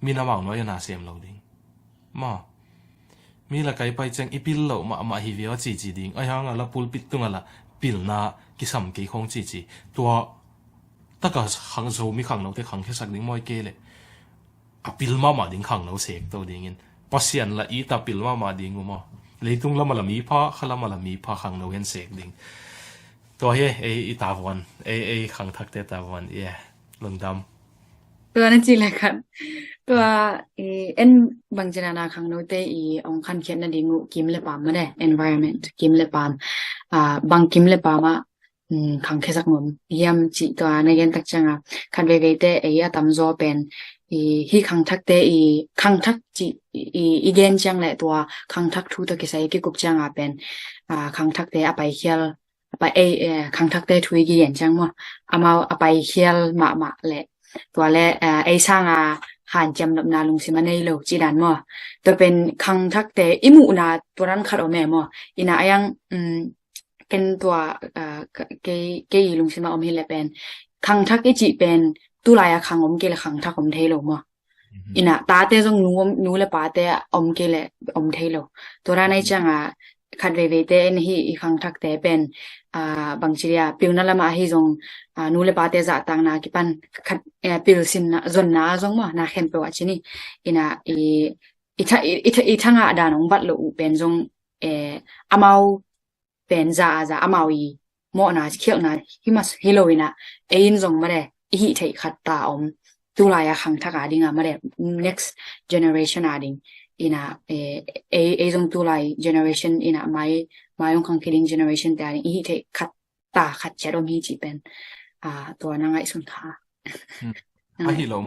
Mi namau nuai a nasem lo ding. Maw, mi la kai pai ciang i pil loh mahmah hi viau a cici ding. Ai hang a la pulpit tung a la pilna kisam kei khong cici. Tua taka khang Zomi khangnote khangkhiasak ding maw ai kei leh a pil mahmah ding khangno sekto dingin Pasian la it a pil mahmah ding uh maw? Leitung lama la mipha, kha lama la mipha khangno hen sek ding. Tua hi ei i tavuan, ei, ei khangthakte tavuan, yeah. Lungdam. Tua na ci le khat. Tua, eh, en bang cinana khangnote i ong khankhiat nading uh kim le pam mah de, environment kim le pam. Ah, bang kim le pam ah, mm, khangkhiasak ngam hiam cih tua na gen tak cianga khat veveite ei a tamzaw pen i, hih khangthakte i, khangthak cih i, i gen ciang le tua khangthak thu tawh kisai kikup cianga pen, a, khangthakte a paikhial, a pai, ei, eh, khangthakte thu i kigen ciang maw, amau a paikhial mahmah le tua le, eh, ei sanga hanciam nopna lungsim a nei lo cih dan maw. Tua pen khangthakte i muhna tua dan khat om e maw. Ina ayang, um, ken tua, ah, ka-, kei, kei i lungsim a om hi le pen khangthak i cih pen tulai a khang om kei le khangthak om thei lo maw. Ina tate zong nu om, nu le pate om kei le om thei lo. Tua dan ai cianga khat veivei te en hi i khangthakte pen, ah, bangci dia pilna lama ahi zong, ah, nu le pate zahtakna kipan khat, eh, pilsinna zonna zong maw na khempeuh a ci ni. Ina i, i tha, i, i tha, i thangah dan ong bat lo uh pen zong, eh, amau pen za a za amau i mawhna khialhna hi mas hi lo ina, ei in zong mare i hih theih khat ta om. Tulai a khangthak a dinga mare next generation a ding ina, eh, ei, ei zong tulai generation ina mai, mai ong khangkhia ding generation te a ding i hih theih khat ta khat ciat om hi cih pen, ah, tua na ngaihsun kha. Hmm. Ahi lo.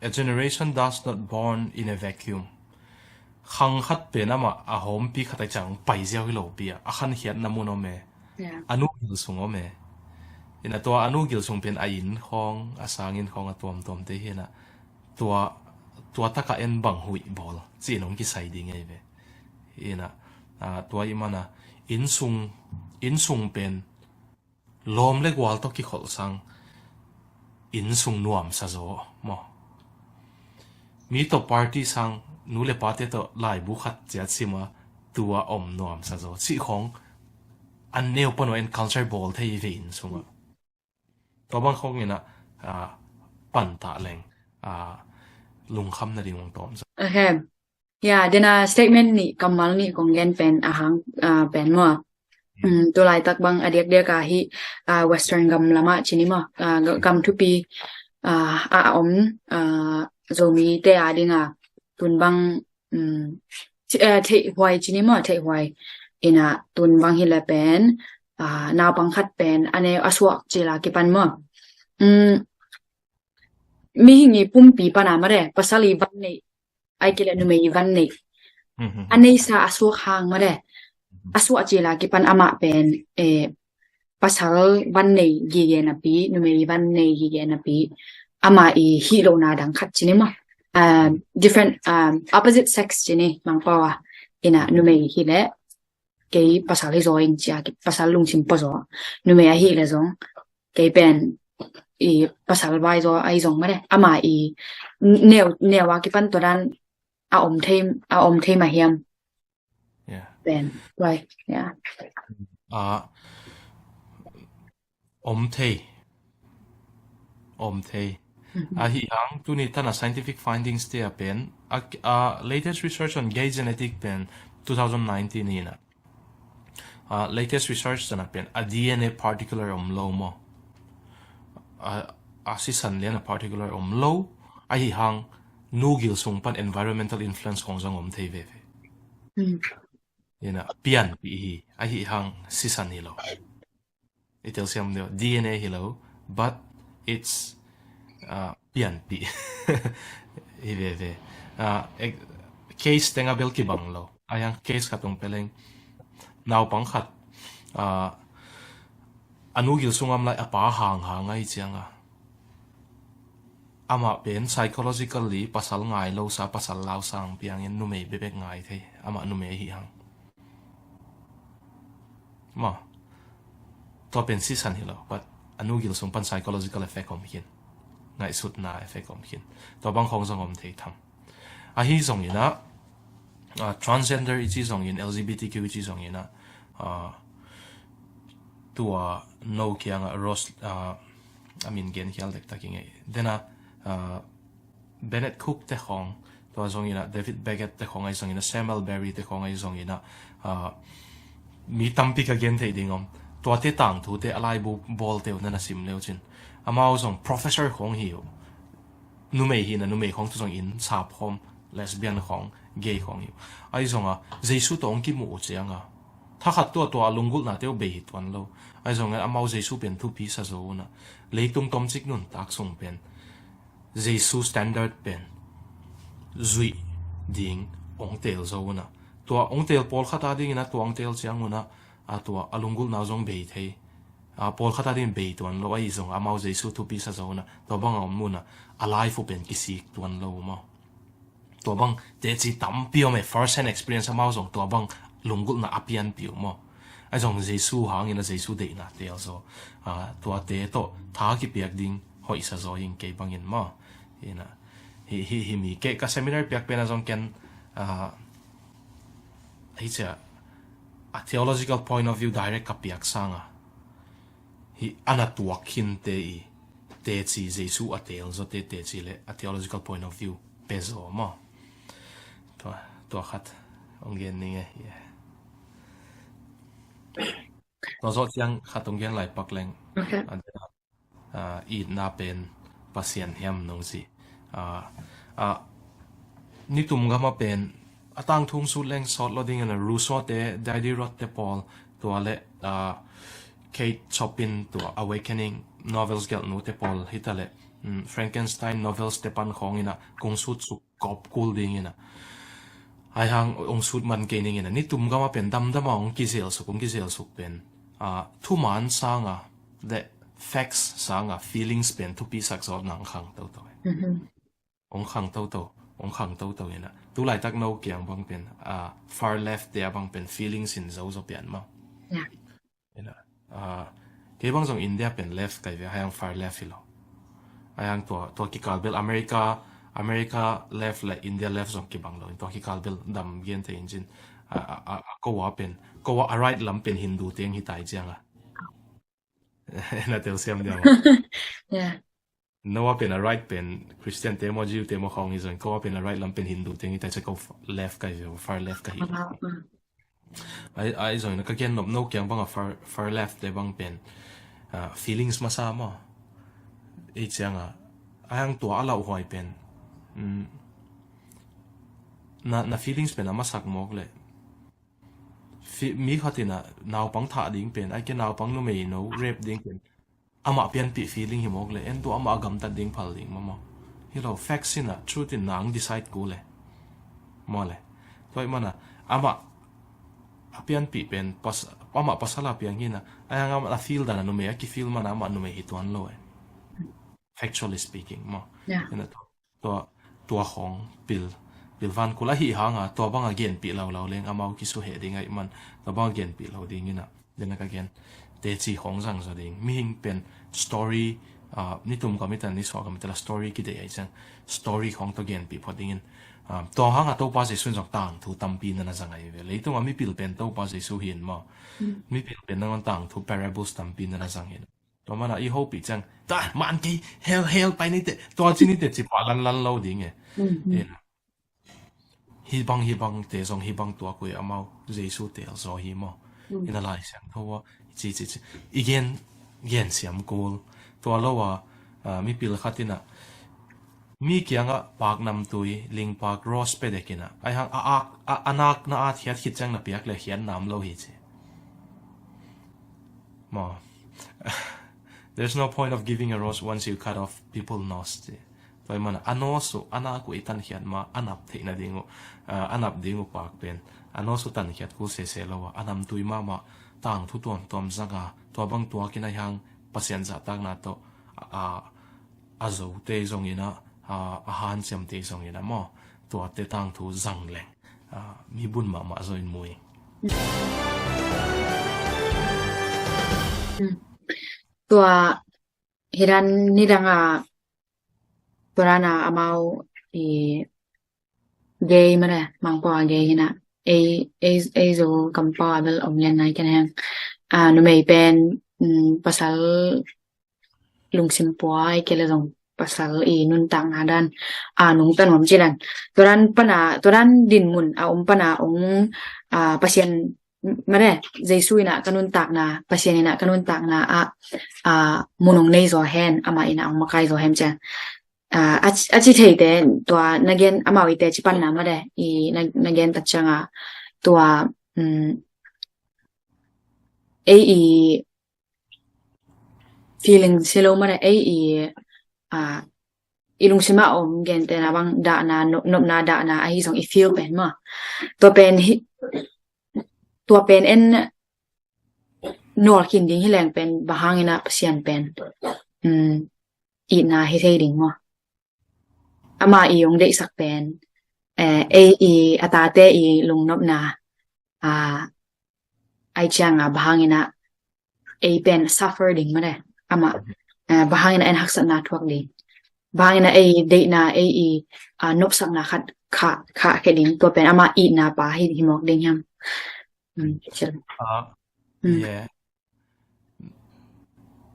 A generation does not born in a vacuum. Khang khat pen amah a hawmpi khat a ciang pai ziau hi lo pi a, a khankhiatna mun om e. A nu gil sung om e. Ina tua a nu gil sung pen a inn khawng, a sanginn khawng a tuamtuamte hi ina. Tua, tua taka en bang huih bawl ci-in hong kisai ding ei ve. Ina, ah, tua i mana inn sung, inn sung pen lawm le gual tawh kikholh sang inn sung nuamsa zaw maw. Mi tawh party sang nu le pate tawh laibu khat ciat sima tua om nuamsa zaw cih khawng an neu pan uh en culture bawl thei ve inn sungah. Tua bang khawng ina, ah, pantah leng, ah, lungkham nading hong tawm zaw. Okay. Ya, dena statement nih kammal nih kong gen pen a hang, ah, pen maw. Um, tu laitak bang a diakdiak a hi, ah, Western gam lamah ci ni maw. Ah, ga-, gam thupi, ah, a om, ah, Zomi te a dinga tun bang, um, ci-, eh, theihhuai ci ni maw, theihhuai. Ina tun bang hi le pen, ah, naupang khat pen a neu a suak cila kipan maw. Um, mihing i pumpi pana mare pasal i van neih ai kile numei i van neih. A neisa a suak hang mare a suak cila kipan amah pen, eh, pasal van nei gige napi, numei i van nei gige napi, amah i hih lohna dang khat ci ni maw. Ah, different, um, opposite sex ci ni mangpau a. Ina numei hi le kei pasal hi zaw ing cia, kei pasal lungsim pua zaw. Numei ahi le zong kei pen i pasal vai zaw ahi zong mare ama i neu, neu a kipan tua dan a om thei, a om thei mah hiam? Pen vai, yeah. Ah, om thei. Om thei. Ahi hang tuni tana scientific findings te a pen a, a latest research on gay genetic pen two thousand nineteen ina. Ah, latest research tana pen a D N A particular om lo maw. A, a sisan lian a particular om lo. Ahi hang nu gil sung pan environmental influence khong zong om thei veve. Ina pianpih hi, ahi hang sisan hi lo. I telsiam deuh, D N A hi lo, but it's, uh, pianpih hi veve. Uh, case tenga bel kibang lo. Ahi hang case khat tung peleng naupang khat, uh, a nu gil sungam lai a pa hang hang ahi cianga amah pen psychologically pasal ngai lo sa, pasal lau sang piangin numei bebek ngai thei. Amah numei ahi hang. Maw. Tua pen sisan hi lo, but a nu gil sung pan psychological effect om khin. Ngaihsutna effect om khin. Tua bang khong zong om thei tham. Ahi zong ina, ah, transgender i ci zong in, L G B T Q i ci zong ina, ah, tua no kianga Rose, ah, a min gen khial dektak i ngei. Dena, ah, Bennett Cook te khong, tua zong ina David Beckett te khong ahi zong ina Samuel Berry te khong ahi zong ina, ah, mi tampi ka gen thei ding om. Tuate tangthu te a laibu bawl teu nana sim leu cin. Amau zong professor khong hi uh. Numei hi na numei khong tu zong in sap khom, lesbian khong, gay khong hi uh. Ahi zong a, Jesu tawh ong kimuh uh cianga. Thakhat tua tua a lunggulhna teu bei hi tuan lo. Ahi zong a amau Jesu pen thupi sa zo una. Leitung tomcik nuntak sung pen Jesu standard pen zuih ding ong teel zo unah, tua ong teel pawlkhat a dingin a tua ong teel ciang unah a tua a lunggulhna zong bei thei. A pawlkhat a dingin bei tuan lo ahi zong amau Jesu thupi sa zo unah tua bang a om unah a life uh pen kisik tuan lo maw? Tua bang teci tampi om e, first hand experience amau zong tua bang lunggulhna a pianpih uh maw? Ahi zong Jesu hangin a Jesu deihna teel zaw, a, tuate tawh tha kipiak ding hoihsa zaw ing kei bangin maw? Ina, hi, hi, hi mi kei ka seminar piak pen a zong ken, a, hi cia a theological point of view direct ka piak sanga hi ana tuak khinte i teci Jesu a teel zawte teci le a theological point of view pe zaw maw? Tua, tua khat ong gen ning e. Tua zawh ciang khat ong gen lai pak leng. Okay. A, a, itna pen Pasian hiam nong ci. A, a, nitum gama pen a tangthung sut leng sawt lo dingin a Rousseau te, Diderot te pawl tua le, a, Kate Chopin tua Awakening novels gelhnu te pawl hita le, mm, Frankenstein novels te pan khawngin a kung sut suk kop kul dingin a. Ai hang ong sut man kei ningin a nitum gama pen damdama ong kizel suk, ong kizel suk pen, a, thuman sanga le facts sanga feelings pen thupi sak zawh nang khang toto. Mhm. Ong khang toto, ong khang toto ina. Tulaitak no kiang bang pen, a, far left te a bang pen feelings in zo zo pian maw? Yeah. Ina, a, kei bang zong India pen left kai ve, hayang far left hi lo. Hayang tua, tua kikal bel America, America left le India left zong kibang lo. Tua kikal bel dam gen te in cin, a, a, a, a kowa pen, kowa a right lam pen Hindu teng hi tai ciang a. Na tel siam diam a. Yeah. Noah pen a right pen Christian te maw, Jew te maw khawng hi zong, kowa pen a right lam pen Hindu teng hi tai cia ko f-, left kai ve, far left ka hi. Ah, mm. Ai, ai zong ina ka gen nop no kiang bang a far, far left te bang pen, a, feelings masa maw? Ei ciang a, ai ang tua a lauhuai pen, mm, na, na feelings pen a masak mawk le. Fi-, mi khat ina naupang thah ding pen, ai ke naupang numei no rape ding pen, amah pianpih feeling hi mawk le, en tua amah a gamtat ding phal ding mamaw. Hi lo, facts in a, truth in nang decide ku le. Maw le. Tua i mana, amah a pianpih pen, pas-, amah pasal a piang hi na, ai ang amah a feel dan a numei, a ki feel mana amah numei hi tuan lo e. Factually speaking, maw. Yeah. Ina tua, tua, tua khawng pil, pilvan kul ahi hanga, tua banga genpih lo lo leng, amau kisuheh ding ahi man, tua banga genpih lo ding ina. Dena ka gen, teci khawng zang zaw ding. Mihing pen story, ah, nitum ka mita, nisuah ka mita la story kidei ai ciang. Story khawng tawh genpih phot dingin. Ah, tua hanga Topa Jesu in zong tangthu tampi nana zang ai ve. Leitung a mipil pen Topa Jesu hi in maw. Mm. Mipil pen nangon tangthu parables tampi nana zang in. Tua mana i hopih ciang, ta, man kei, hell, hell, pai nite, tua ci nite, ci pah lanlan lo ding e. Mm, mm. Ina. Hibang, hibang te zong, hibang tua kui amau, Jesu te zaw hi maw. Mm. Ina Lai Siangtho a, ci, ci, ci. I gen, gen siam kul. Tua lo a, a, mipil khat ina. Mi kiangah paknamtui, lingpak, rose pe dek ina. Ai hang a, a, a, a nakna a thiat khit ciang na piak le khiat nam lo hi ci. Maw. There's no point of giving a rose once you cut off people nose ci. Tua i mana a nose uh, a nak uh i tankhiat ma, a nap theihna ding uh, a, a nap ding uh pak pen. A nose uh tankhiat kul sese lo a, a namtui mahmah, tangthu tuamtuam zanga, tua bang tuakin a hiang Pasian zahtakna tawh, a, a, a zote zongin a, a, a hanciamte zongin a maw, tuate tangthu zang leng, a, mi bun mahmah zo in mu ing. Mm. Tua hi dan nidang a, tua dan a amau i gay mare, Mangpau a gay hi na. Ei, ei, ei Zo kampau a bel om lian nai ken heng. A, numei pen, mm, pasal lungsim pua, ei kei le zong pasal i nuntakna dan, a, nungta nuam ci dan. Tua dan pana, tua dan dinmun a om pana ong, a, Pasian, mare, Jesu ina ka nuntakna, Pasian ina ka nuntakna a, a, mun ong nei zaw hen, ama ina ong makai zaw hen ciang. A, a, a ci theite, tua na gen, amau ite ci panna mare, i na, na gen tak cianga, tua, mm, ei i feeling si lo mare, ei i, a, i lungsim a om gentehna bang dahna, nop- nopna dahna ahi zong i feel pen maw. Tua pen hi, tua pen en nawlkhin ding hi leng pen bang hangin ah Pasian pen, um, itna hi thei ding maw. Ama i ong deihsak pen, eh, ei i a tate i lungnopna, ah, ai cianga bang hangin ah ei pen suffer ding mah le. Ama, eh, bang hangin ah en haksatna thuak ding. Bang hangin ah ei deihna, ei i, ah, nopsakna khat khah, khah khia ding. Tua pen ama itna pa hi, hi mawk ding hiam. Um, Ah, um. Yeah.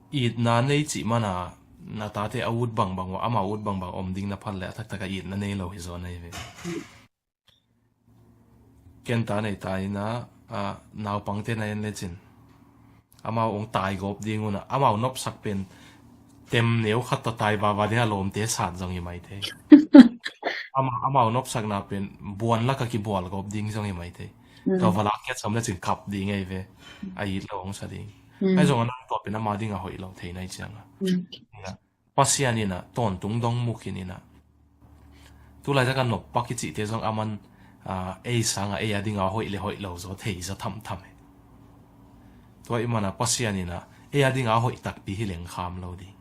Itna nei cih mana na tate a ut bangbang uh, ama ut bangbang om ding na phat le a taktak a itna nei lo hi zaw nei ve. Ken ta nei ta ina, ah, naupangte na en lecin amau ong tai gawp ding una, amau nopsak pen tem neu khat tawh tai vava ding a lawmte sat zong hi mai thei. Ama, amau nopsakna pen buan laka kibual gawp ding zong hi mai thei. Tua vala kiat som lecin kap ding ei ve. A it lo ong sa ding. Ai zong a nang tua pen ama ding a hoih lo thei nai cianga. Pasian ina tawntung dong mukin ina tulai taka noppa kicihte zong aman, ah, ei sanga ei a dinga hoih le hoih lo zaw thei zaw thamtham e. Tua i mana Pasian ina ei a dinga hoih takpi hi leng kham lo ding.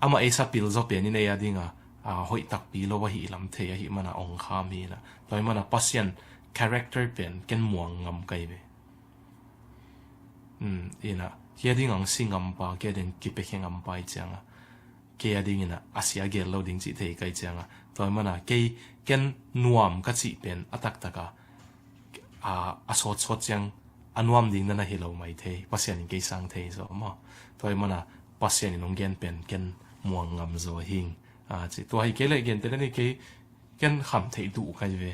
Ama ei sapil zaw pen in ei a dinga, ah, hoih takpi lo ahi lam thei ahi mana ong kham hi ina. Tua i mana Pasian character pen ken muang ngam kai ve. Um, ina, kei a ding ang si ngampa, kei a ding kipe khe ngampa i cianga. Kei a ding ina, a sia gel lo ding cih thei kai cianga. Tua mana, kei ken nuam ka cih pen, a taktaka, a, a sawtsawt ciang, a nuam ding nana hi lo mai thei, Pasian in kei sang thei zaw maw. Tua mana, Pasian in ong gen pen, ken muang ngam zaw hing. A, ci, tua hi kei le gen te le ni kei, ken kham theih duh kai ve.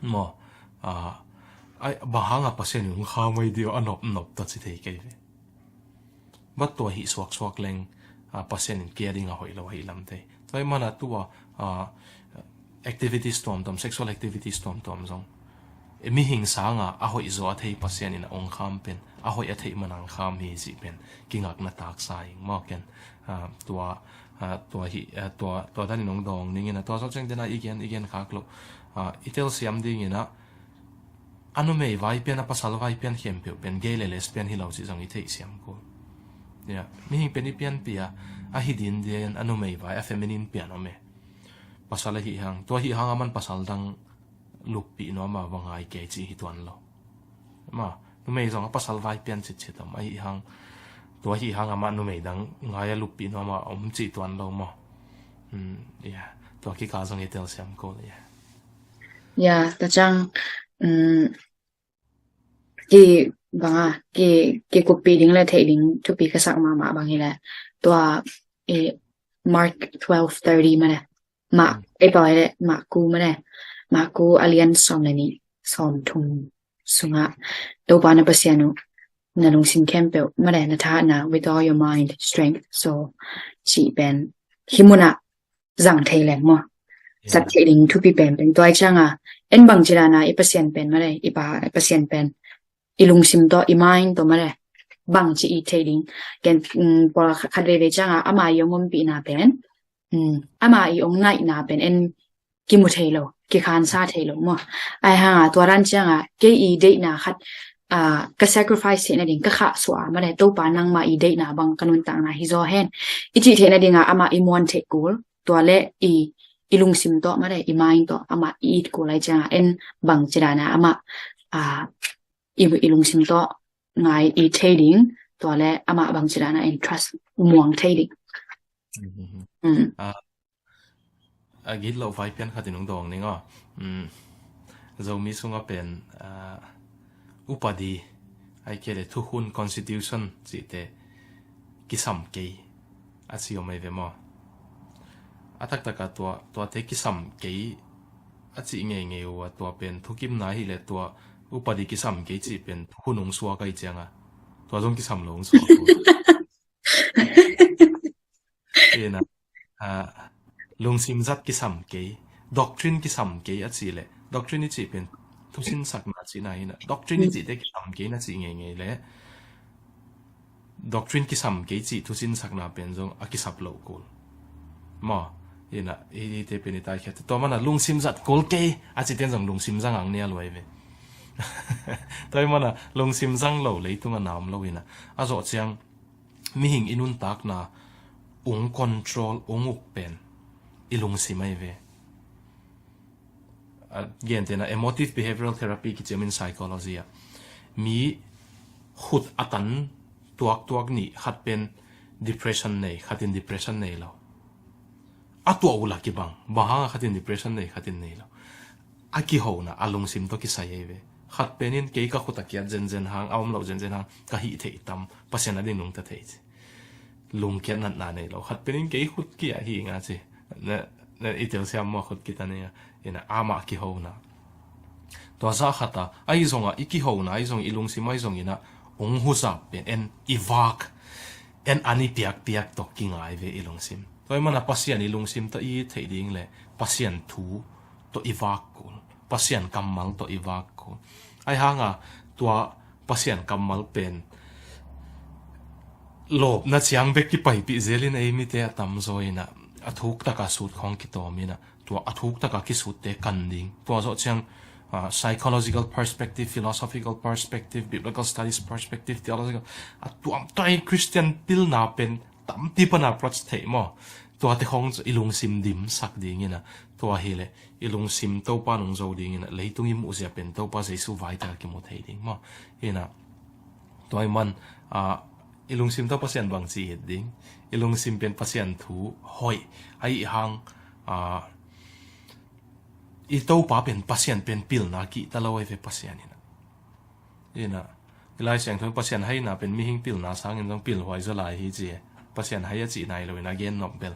Maw, ah, ai, bang hanga Pasian in ong kham ai dio a nopnop ta ci thei kai ve. Bat tua hi suaksuak leng, ah, Pasian in kei a dinga hoih lo ahi lam thei. Tua i mana tua, ah, activities tuamtuam, sexual activities tuamtuam zong. E, mihing sanga a hoih zaw a thei Pasian in a ong kham pen, a hoih a theih mana ong kham hi cih pen, kingakna taksa ing maw ken, ah, tua, ah, tua hi, ah, tua, tua danin ong dawng dingin a tua zawh ciang dena i gen, i gen khak loh, ah, i telsiam dingin a, a numei vai pian, a pasal vai pian khempeuh pen gay le lesbian hi lo cih zong i theihsiam kul. Ya, mihing pen i pianpih a, a hi din din a numei vai, a feminine pian om e. Pasal ahi hang, tua ahi hang a man pasal dang luppih nuam a va ngai kei cih hi tuan lo. Ma, numei zong a pasal vai pian citcit om ahi hang, tua ahi hang a ma numei dang ngai a luppih nuam a om cih tuan lo maw. Um, ya, tua kika zong i telsiam kul, ya. Ya, ta ciang, um, ki banga, ki, kikuppih ding le theih ding thupi ka sak mahmah bang hi le. Tua, eh, Mark twelve thirty mah le. Mah, ei pau hi le, Mah ku mah le. Mah ku a lian sawm le nih, sawm thum sungah. Topa na Pasian uh, na lungsim khempeuh, mah le, na thahatna, with all your mind, strength, soul, cih pen. Hi munah, zang thei leng maw. Zat thei ding thupi penpen. Tua i cianga, en bangci dana i Pasian pen mah le, i pa, i Pasian pen. I lungsim tawh, i mind tawh mah le. Bangci i thei ding. Ken, um, pawl khat veivei cianga, ama i ong ompihna pen. Um, ama i ong ngaihna pen, en kimu thei lo, kikhansa thei lo maw. Ai hanga, tua dan cianga, kei i deihna khat, ah, ka sacrifice theihna ding, ka khah suah a mah le, Topa nangma i deihna bang ka nuntakna hi zaw hen. I cih theihna dinga, ama i muan theih kul. Tua le i, i lungsim tawh mah le, i mind tawh, ama i it kul ai cianga, en bangci dana, ama, ah, i, i lungsim tawh ngai i thei ding, tua le ama bangci dana en trust muang thei ding. Um. A gitloh vai pian khat in ong dawng ning aw. Um, Zomi sunga pen, ah, upadi, ai kei le thukhun constitution cihte kisam kei a ci om ai ve maw. A taktaka tua, tuate kisam kei a cih ngeingei uh a tua pen thukimna hi le tua upadi kisam kei cih pen thukhun ong suak ai cianga. Tua zong kisam lo ong suak uh. Ina, ah, lungsim zat kisam kei, doctrine kisam kei a ci le, doctrine i cih pen thusinsakna cihna hi na, doctrine i cihte kisam kei na cih ngeingei le, doctrine kisam kei cih thusinsakna pen zong a kisap lo kul. Maw, ina, i, i te pen i tai khiat. Tua mana lungsim zat kul kei, a ci ten zong lungsim zang ang nia luai ve. Tua mana lungsim zang lo leitung a na om lo ina. A zawh ciang, mihing i nuntakna, ung control, ung uk pen, i lungsim ai ve. A, gentehna emotive behavioral therapy kici om in psychology ah. Mi khut a tan tuaktuak nih khat pen depression nei, khatin depression nei lo. A tuah uh la kibang, bang hang a khatin depression nei, khatin nei lo. A kihona, a lungsim tawh kisai ei ve. Khat penin kei ka khut a kiat zenzen hang, a om lo zenzen hang, ka hih theih tam, Pasian a ding nungta thei ci. Lungkiat natna nei lo. Khat penin kei khut kia hi nga ci. Na, na i telsiam maw khut kita nei a. Ina amah kihona. Tua zah khata, ahi zonga, i kihona, ahi zong, i lungsim, ahi zong ina, ung huzap pen, en i vak, en an i piakpiak tawh kingai ve i lungsim. Tua i mana Pasian i lungsim tawh i theih ding le, Pasian thu tawh i vak kul. Pasian kammal tawh i vak kul. Ahi hanga, tua Pasian kammal pen, lawpna ciang bek kipaipih zelin ei mite a tamzaw ina, a thuk taka sut khawng kitawm ina, tua a thuk taka kisutte kan ding. Tua zawh ciang, ah, psychological perspective, philosophical perspective, biblical studies perspective, theological, a tuamtuai Christian pilna pen tampi pana approach theih maw. Tuate khawng i lungsim dimsak ding ina, tua hi le, i lungsim Topa nung zo ding ina, leitung i muhzia pen Topa Jesu vai taka kimu thei ding maw. Ina, tua i man, ah, i lungsim tawh Pasian bangci it ding, i lungsim pen Pasian thu hoih, ahi hang, ah, i Topa pen Pasian pen pilna kihta lo ai ve Pasian ina. Ina, i Lai Siangtho Pasian haina pen mihing pilna sangin zong pilhuai zaw lai hi ci. Pasian hai a cih nai lo ina gen nop bel.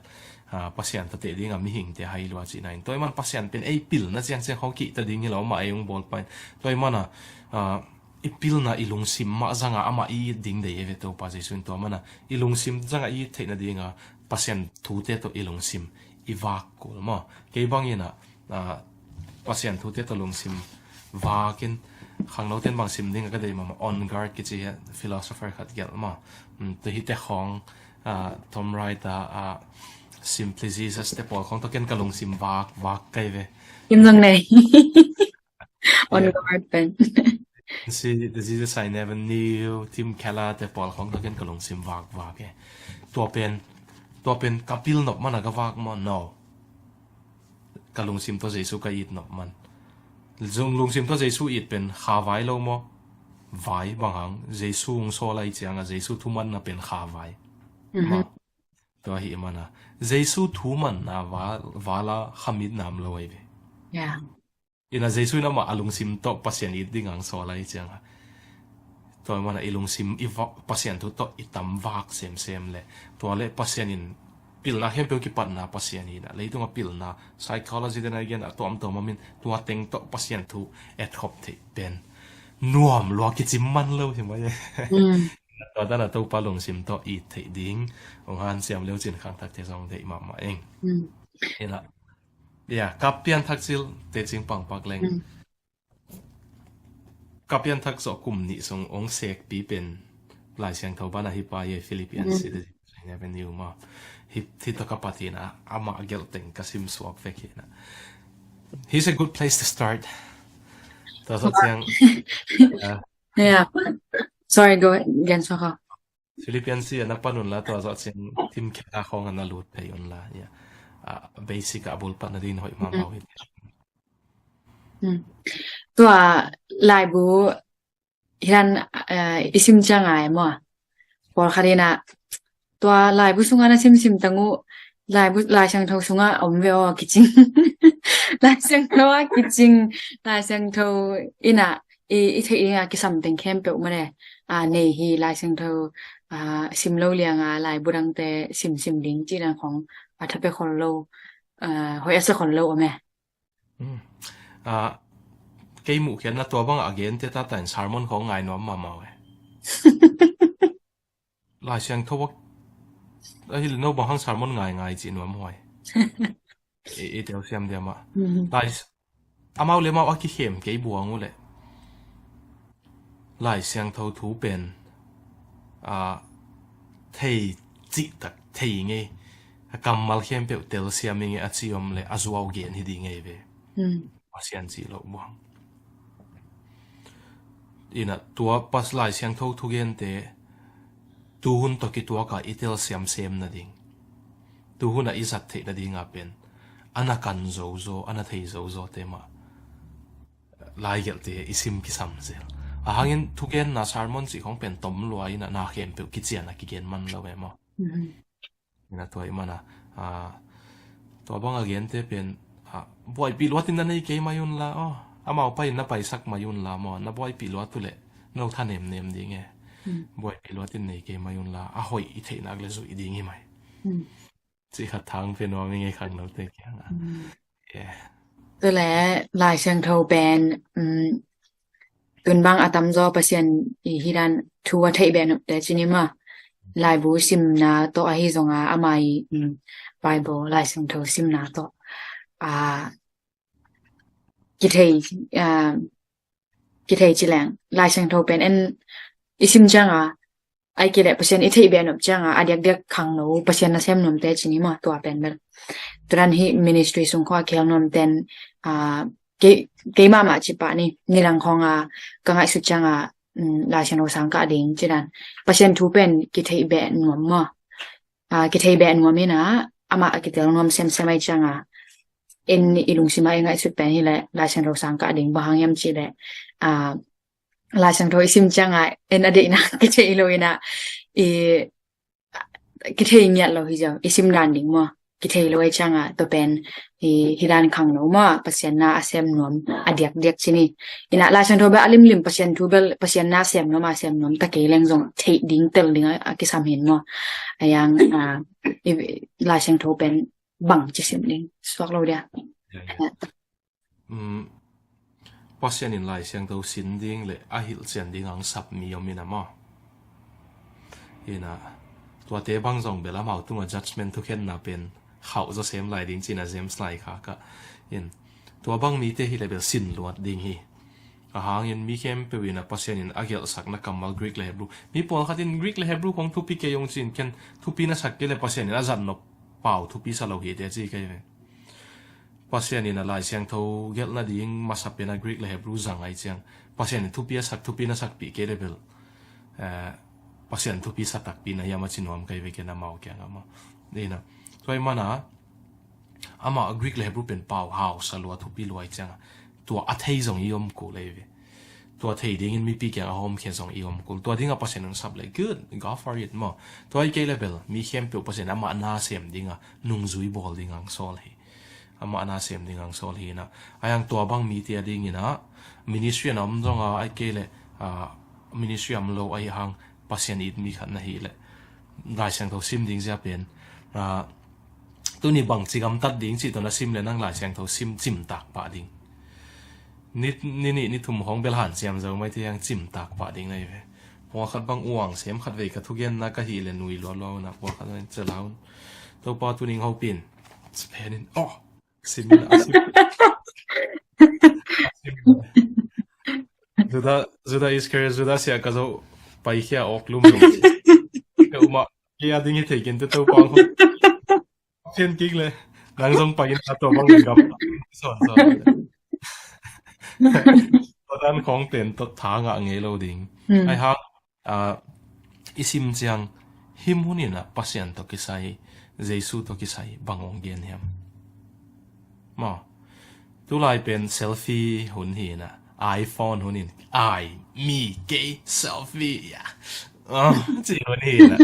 Ah, Pasian tate dinga mihingte hai lua cih nai. Tua i man Pasian pen ei pilna ciangciang khawng kihta ding hi lo amah ei ung bawl pain. Tua i mana, ah, i pilna i lungsim mah zanga amah i it ding dei ei ve Topa Jesu in tua mana. I lungsim zanga i it theihna dinga Pasian thute tawh i lungsim i vak kul maw. Kei bang ina, ah, Pasian thute tawh lungsim vakin khangnoten bang sim ding a ka dei mama On Guard kici hi philosopher khat gelh maw. Um, tu hite khawng, ah, Tom Wright a, ah, Simply Jesus te pawl khawng tawh ken ka lungsim vak, vak kai ve. Kim zong nei. On Guard pen. Si The Jesus I Never Knew, Tim Keller te pawl khawng tawh ken ka lungsim vak, vak e. Tua pen, tua pen ka pil nop mana ka vak maw, no. Ka lungsim tawh Jesu ka it nop man. Zong lungsim tawh Jesu it pen kha vai lo maw. Vai bang hang, Jesu ung sawl ai cianga, Jesu thumanna pen kha vai. Mhm. Maw. Tua hi mana. Jesu thumanna val, vala khamit nam lo ai ve. Yeah. Ina Jesu in amah a lungsim tawh Pasian it ding ang sawl ai cianga. Tua mana i lungsim i va-, Pasian thu tawh i tam vak semsem le. Tua le Pasian in pilna khempeuh kipatna Pasian ina. Leitunga pilna psychology den ai gen a tuamtuam amin tua teng tawh Pasian thu etkhop theih pen. Nuam lua kicim man lo hi mai. Mm. Tua dana Topa lungsim tawh i theih ding. Ong han siam leu cin khang takte zong deih mahmah eng. Mm. Ina. Ya, ka pianthak cil tecing pangpak leng. Mm. Ka pianthak zawh kum nih sung ong sekpi pen Lai Siangtho bana hi pa ye Philippians, mm, si te Avenue ma. Hi, hi to ka patina, amah gelh teng ka sim suak vek hi na. Here's a good place to start. Tua zawh ciang, uh, yeah. Sorry, go again, Sokha. Philippians si a na pan un la, tua zawh ciang Tim Keller khawng a na lut phei un la. Yeah. Ah, basic a bul pat na din hoih mahmah hi. Hmm. Tua laibu hilan, eh, i sim ciang ai maw. Pawlkhat ina tua laibu sunga na simsim tang uh, laibu, Lai Siangtho sunga om ve aw kicing. Lai Siangtho a kicing, Lai Siangtho ina i, i theih dinga kisam teng khempeuh mane, a, nei hi Lai Siangtho, a, sim lo lianga laibu dangte simsim ding ci dan khong a thape khol lo, a, hoih a sa khol lo om e. Hmm. A, kei muh khian na tua bang a gen te ta tain sermon khong ngai nuam mahmah e. Lai Siangtho a, a hi le no bang hang sermon ngai ngai ci nuam huai. I, i teu siam diam a. Mhm. Lai, amau le mau a kikhem kei buang uh le. Lai Siangtho thu pen, a, thei cih tak thei ngei. a kammal khempeuh telsiam ing e a ci om le a zuau gen hi ding ei ve. Pasian cih loh buang. Ina tua pas Lai Siangtho thugente tuhun tawh kituaka i telsiam sem nading, tuhuna i zat theih nadinga pen a na kan zozo, a na thei zozo te mah laigelhte i sim kisam zel. A hangin thugenna sermon cih khong pen tom lua ina na khempeuh kiciana kigen man lo e maw? Ina tua i mana tua banga gente pen buaipih luatin na nei kei mai unla aw, amau pai na paisak mai unla maw, na buaipih luat uleh no thanemnem ding e. Buaipih luatin nei kei mai unla a hoih i theihnak le zuih ding hi mai. Cih khat thang pe nuam i ngei khangnote kiangah. Tule Lai Siangtho pen tun bang a tamzaw Pasian i hidan thu a theih beh nopte cini maw, laibu simna tawh ahi zonga ama i Bible Lai Siangtho simna tawh a kithei a kithei cileng Lai Siangtho pen en i sim cianga ai kileh Pasian i theih beh nop cianga a diakdiak khangno Pasian nasem nuamte cini maw, tua pen bel turan hi ministry sung kho a khel nuamten a kei kei mahmah cipah ni nidang khonga ka ngaihsut cianga Lai Siangtho sang kah ding cidan Pasian thu pen kithei beh nuam maw? Kithei beh nuam ina amah a kitel nuam semsem ai cianga en i lungsima i ngaihsut pen hileh Lai Siangtho sang kah ding bang hang hiam cileh Lai Siangtho i sim cianga en a deihna kithei lo ina i kithei ngiat lo hi zau i sim dan ding maw? Kithei lo ai cianga tua pen hi dan khangno maw, Pasian na a sem nuam a diakdiak cini. Ina Lai Siangtho bel a limlim Pasian thu bel Pasian na a sem nuam a sem nuam ta kei leng zong theih ding tel ding a kisam hin maw? A yang Lai Siangtho pen bang ci sim ding suak lo dia. Pasian in Lai Siangtho sin ding le a hilhcian ding ang sap mi om ina maw? Ina tuate bang zong bel amau tunga judgment thukhenna pen khauh zaw sem lai ding cina James lai kha kah in tua bang mite hileh bel sin luat ding hi. A hangin mi khempeuh ina Pasian in a gelhsakna kammal Greek le Hebrew, mi pawlkhat in Greek le Hebrew kong thupi kei ong cin ken thupi na sak kei le Pasian in a zat nop pau thupi sa lo hi te ci kei ve. Pasian in a Lai Siangtho gelh nading masa pen a Greek le Hebrew zang ai ciang Pasian in thupi a sak thupi na sakpih kei le bel Pasian thupi sa takpi na hiam a ci nuam kei ve ken amau kiang amah. Ina tua i mana amah a Greek le Hebrew pen pau hausa lua thupi lua ai cianga tua a thei zong i om kul ei ve. Tua thei dingin mipi kiang a hawmkhia zong i om kul. Tua dinga Pasian in sap le good, go for it maw? Tua i kei le bel mi khempeuh Pasian amah na sem dinga nungzui bawl ding ang sawl hi. Amah na sem ding ang sawl hi ina a yang tua bang mite a dingina ministry a na om zonga ai kei le ministry a om lo ahi hang Pasian it mi khat na hi le Lai Siangtho sim ding zia pen tuni bangci gamtat ding cih tawh na sim le nang Lai Siangtho sim cimtak pah ding. Ni nih ni thum hong bel hanciam zo mai ti hiang cimtak pah ding na hi ve. Pawlkhat bang uang sem khat vei ka thugenna ka hih le nui lualua una pawlkhat bang cela un Topa tuning hopin. Spain in oh simin a sim. Judah Judah Iscariot Judah sia ka zo pai khia awk lum hi. Ka uma kia ding hi thei kin te Topa hong Pasian kik le nang zong pakin a tua bang gam son son. Tua dan khong pen tua tha ngah ngei lo ding. Ai hang i sim ciang him hun inah Pasian tawh kisai Jesu tawh kisai bang ong gen hiam? Maw tulai pen selfie hun hi inah iPhone hun in ai mi kei selfie ya ci hun hi inah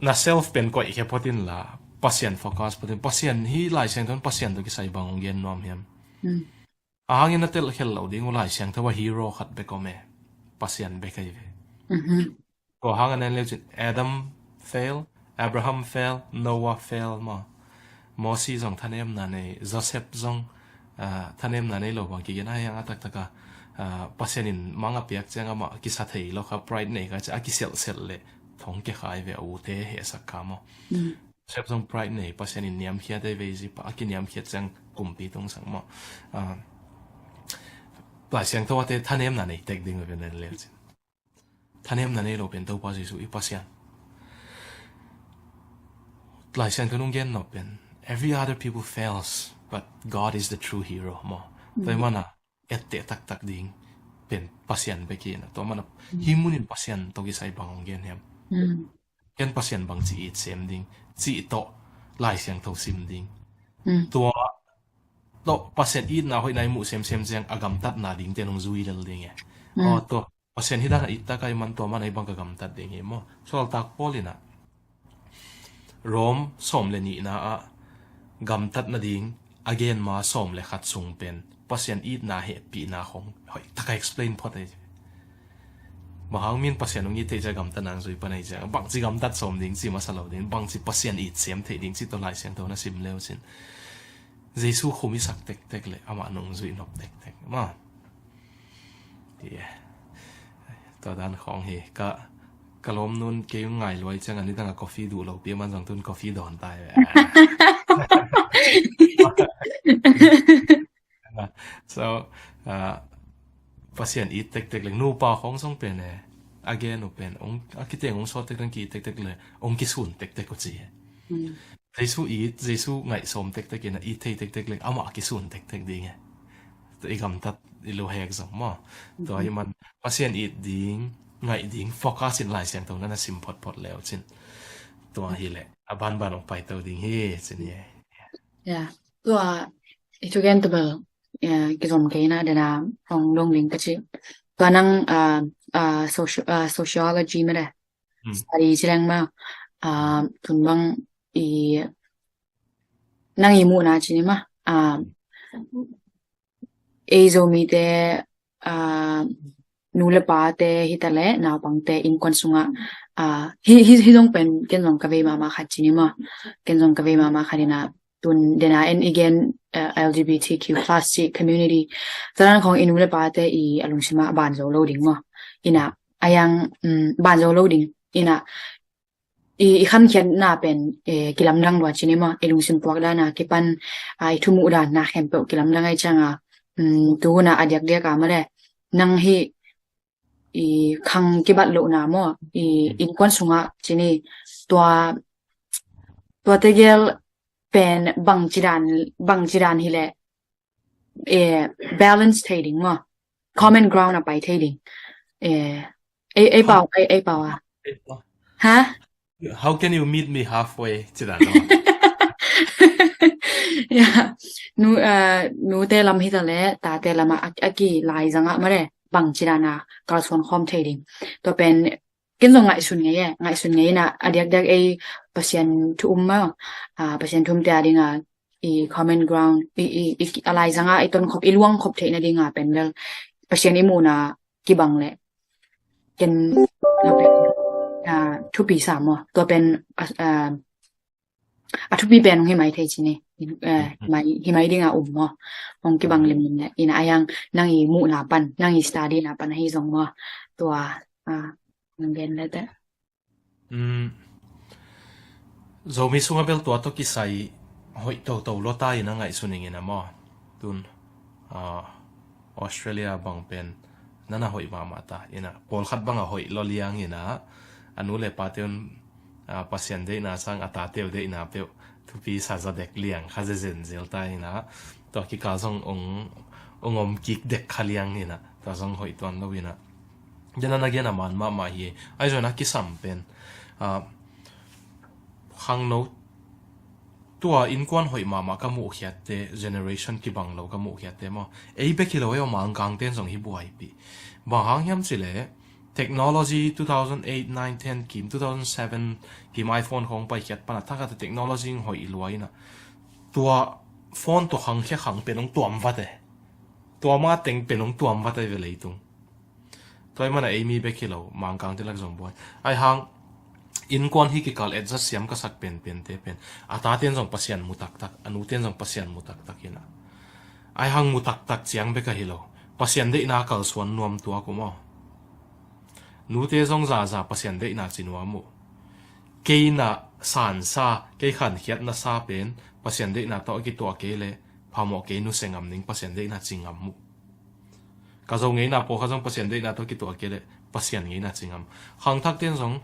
na self pen koih khia photin la Pasian focus photin Pasian hi Lai Siangtho in Pasian tawh kisai bang ong gen nuam hiam? A hangin na telh khel lo ding uh Lai Siangtho a hero khat bek om e. Pasian bek ahi ve. Ko hang a nen leu cin Adam fail, Abraham fail, Noah fail maw? Mosi zong thanemna nei, Joseph zong thanemna nei lo bang kigen a hiang a taktaka Pasian in mang a piak ciang amah kisa thei lo kha pride nei kha ciang a kiselhselh le thong ke khai ve a ute hehsak kha maw? Joseph zong pride nei Pasian in niamkhiat ei vei zipa a kiniamkhiat ciang kumpi tungsak maw? Lai Siangtho ate thanemna nei tek ding ve nen leu cin. Thanemna nei lo pen Topa Jesu i Pasian. Lai Siangtho nong gen nop pen, every other people fails, but God is the true hero maw. Tua ahih manin a etteh taktak ding pen Pasian bek hi in a, tua manin a hih munin Pasian tawh kisai bang hong gen hiam? Ken Pasian bangci it sem ding cih tawh Lai Siangtho sim ding. Tua tawh Pasian itna hoihna i muh semsem ciang a gamtatna dingte in hong zui lel ding e. Aw, tua Pasian hih dan a it tak ahih man tua man a hih bang ka gamtat ding hi maw. Sawltak Paul in a Rom sawm le nihna ah gamtat nading a gen ma sawm le khat sung pen Pasian itna hehpihna khong hoih tak a explain phot ahi. Bang hang, min Pasian hong it theih ciang gamtatna hong zui pan ahi ciang, bangci gamtat sawm ding ci masa lo ding, bangci Pasian it sem theih ding ci tawh Lai Siangtho na sim le uh cin, Jesu khum i sak tektek le amah nong zuih nop tektek maw. Tua dan khawng hi. Ka, ka lawmnu'n kei hong ngai lua ahih ciang a nidang a coffee duh lopi a, aman zong tu'n coffee dawn ta hi ve. So, ah, Pasian it tektek leng, nupa khawng zong pen e, a gen uh pen, hong, a kiteng hong sawt tek leng ki it tektek le hong kisun tektek uh ci hi. Jesu it, Jesu ngaih sawm tektek in a, it thei tektek leng amah a kisun tektek ding e. Tua i gamtat i lo hek zong maw. Tua ahih man Pasian it ding, ngaih ding focus in Lai Siangtho na na sim photphot le uh cin, tua hi leh a banban hong paito ding hi cin hi. Ya, tua i thugen tua bel, ya, kizom kei na dena hong dong ding ka ci. Tua nang, ah, ah, soci-, ah, sociology mede study ci leng ma, ah, tun bang i, nang i muhna ci ni ma, ah, ei Zomite, ah, nu le pate hi ta le naupangte innkuan sungah, ah, hi, hi, hi zong pen ken zong ka vei mahmah khat ci ni ma, ken zong ka vei mahmah khat in a, tun dena en i gen, eh, L G B T Q plus ci community. Tua dan khawng i nu le pate i a lungsim ah ban zo lo ding maw. In a, a yang, um, ban zo lo ding. In a, i, i khankhiatna pen, eh, kilamdang lua ci ni maw. I lungsim puak dan a kipan, ah, i thumuh dan na khempeuh kilamdang ahih ciang a, um, tu hun a a diakdiak a mah le, nang hih i khang kibat lohna maw, i innkuan sungah ci ni, tua, tua tegel pen bangci dan, bangci dan hi leh, eh, balance thei ding maw, common ground a pai thei ding. Eh, ei, ei pau, ei, ei pau a. Ha? How can you meet me halfway? Ci dan lo. Ya, nu, eh, nute lam hi ta le, tate lam a, a, a ki lai zang a mah le, bangci dan a kalsuan khawm thei ding. Tua pen, ken zong ngaihsun ngei e, ngaihsun ngei in a, a diakdiak ei Pasian thu um maw, ah, Pasian thu umte a ding a, i common ground, i, i, i, a lai zang a, i ton khop, i luang khop theihna ding a pen bel, Pasian i muhna kibang le, ken, ah, thupi sa maw, tua pen, ah, ah, a thupi pen hong hi mai thei ci ni. Eh, hi mai, hi mai ding a um maw. Hong kibang limlim le. In a yang nang i muhna pan, nang i study na pan ahi zong maw. Tua, ah, nang gen le te. Um, Zomi sungah bel tua tawh kisai hoih toto lua ta in a ngaihsun ing in a maw. Tun, ah, Australia bang pen na na hoih mahmah ta in a, pawlkhat bang a hoih lua liang in a, a nu le pate un, ah, Pasian deihna sang a tate uh deihna peuh thupi sa za dek liang kha zezen zel ta in a, tua kikal zong ong, ong om kik dek kha liang in a, tua zong hoih tuan lo in a. Dena na gen a man mahmah hi. Ahi zongin a kisam pen, ah, khangno tua innkuan hoih mahmah ka muhkhiatte, generation kibang lo ka muhkhiatte maw. Ei bek hi lo, ei aw, Mangkangte in zong hi buaipih. Bang hang hiam cih leh, technology two thousand eight, nine, ten kim, two thousand seven kim iPhone khawng paikhiat pan a thakhat a technology hoih lua in a. Tua phone tua khangkhia khang pen hong tuam vat e. Tua ma teng pen hong tuam vat e ve leitung. Tua ahih manin a ei mi bek hi lo, Mangkangte lak zong buai. Ahi hang, innkuan hi kikal etza siam ka sak penpente pen, a taten zong Pasian mu taktak, a nuten zong Pasian mu taktak hi na. Ahi hang mu taktak ciang bek ahi lo, Pasian deihna kalsuan nuam tuak uh maw. Nute zong zaza Pasian deihna ci nuam uh. Kei na sansa, kei khankhiatna sa pen Pasian deihna tawh a kituah kei leh phamawh kei, nusia ngam ning, Pasian deihna ci ngam uh. Ka Zo ngeina pawlkhat zong Pasian deihna tawh kituah kei leh Pasian ngeina ci ngam. Khangthakte in zong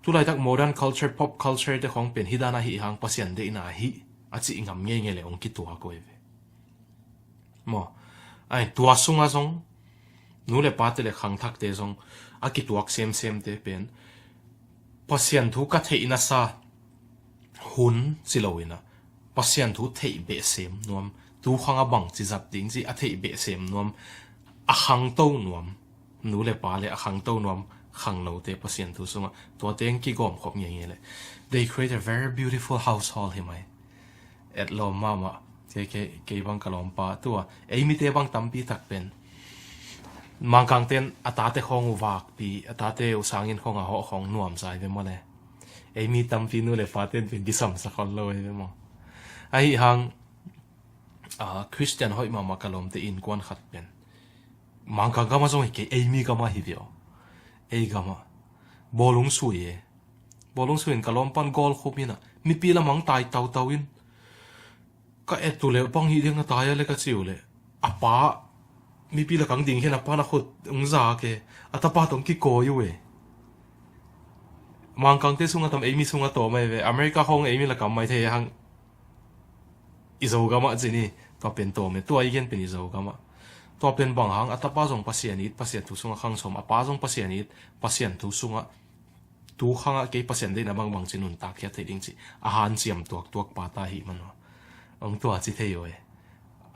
Tulaitak modern culture, pop culture te khawng pen hih dan ahi hang Pasian deihna hi a cih ngam ngeingei le hong kituak uh hi ve. Maw, ai, tua sungah zong nu le pate le khangthakte zong a kituak semsemte pen Pasian thu ka theih nasa hun si lo inah Pasian thu theih behsem nuam, tu khang a bang ci zat ding ci a theih behsem nuam, a khangto nuam, nu le pa le a khangto nuam khangnote Pasian thu sungah tuate ang kigawm khop ngeingei le. They create a very beautiful household hi mai. Etlawm mahmah. Kei, kei, kei bang ka lawmpa tua ei mite bang tampi tak pen Mangkangten a tate khawng uh vakpi, a tate uh sangin khawng a hawh khawng nuam zai ve maw le. Ei mi tampi nu le paten pen kisam sa khol lo ei ve maw. Ahi hang, a, Christian hoih mahmah ka lawmte innkuan khat pen Mangkang gamah zong hi kei, ei mi gamah hi ve aw. Ei gamah bawlung sui e. Bawlung sui in ka lawmpan gawl khup inah mipi lamang tai tautau in ka et tu le pang hi ding a tai a le ka ci uh le a pa mipi la kang ding khen a pa na khut ung za ke a tapa tong kikawi uh e. Mangkangte sungah tam ei mi sungah tawm ai ve, America khawng ei mi la kam mai thei hang i Zogamah cin hi. Tua pen tawm e, tua i gen pen i Zogamah. Tua pen bang hang a tapa zong Pasian it, Pasian thu sungah khang sawm, a pa zong Pasian it, Pasian thu sungah tu khangah kei Pasian deihna bangbang ci nuntak khiat thei ding ci a hanciam tuaktuak pa ta hi man aw. Ong tua ci thei aw e.